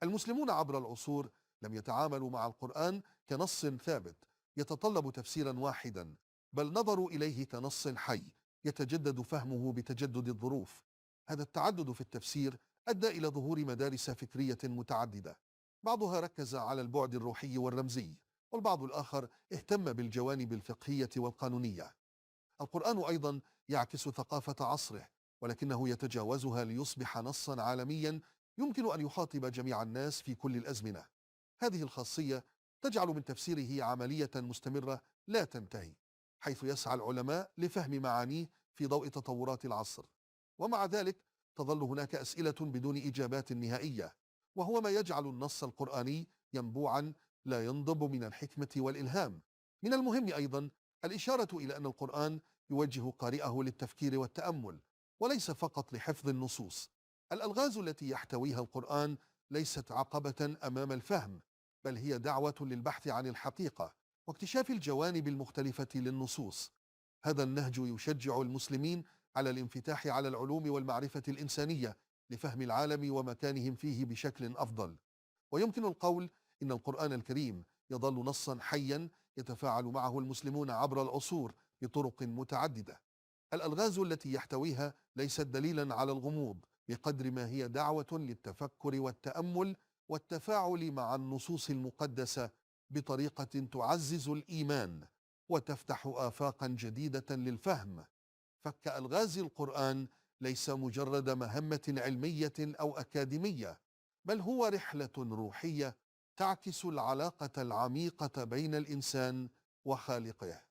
المسلمون عبر العصور لم يتعاملوا مع القرآن كنص ثابت يتطلب تفسيرا واحدا، بل نظروا إليه كنص حي يتجدد فهمه بتجدد الظروف. هذا التعدد في التفسير أدى إلى ظهور مدارس فكرية متعددة، بعضها ركز على البعد الروحي والرمزي، والبعض الآخر اهتم بالجوانب الفقهية والقانونية. القرآن أيضا يعكس ثقافة عصره، ولكنه يتجاوزها ليصبح نصا عالميا يمكن أن يخاطب جميع الناس في كل الأزمنة. هذه الخاصية تجعل من تفسيره عملية مستمرة لا تنتهي، حيث يسعى العلماء لفهم معانيه في ضوء تطورات العصر. ومع ذلك تظل هناك أسئلة بدون إجابات نهائية، وهو ما يجعل النص القرآني ينبوعا لا ينضب من الحكمة والإلهام. من المهم أيضا الإشارة إلى أن القرآن يوجه قارئه للتفكير والتأمل، وليس فقط لحفظ النصوص. الألغاز التي يحتويها القرآن ليست عقبة أمام الفهم، بل هي دعوة للبحث عن الحقيقة واكتشاف الجوانب المختلفة للنصوص. هذا النهج يشجع المسلمين على الانفتاح على العلوم والمعرفة الإنسانية لفهم العالم ومكانهم فيه بشكل أفضل. ويمكن القول إن القرآن الكريم يظل نصا حيا يتفاعل معه المسلمون عبر العصور بطرق متعددة. الألغاز التي يحتويها ليست دليلا على الغموض بقدر ما هي دعوة للتفكر والتأمل والتفاعل مع النصوص المقدسة بطريقة تعزز الإيمان وتفتح آفاقا جديدة للفهم. فك ألغاز القرآن ليس مجرد مهمة علمية أو أكاديمية، بل هو رحلة روحية تعكس العلاقة العميقة بين الإنسان وخالقه.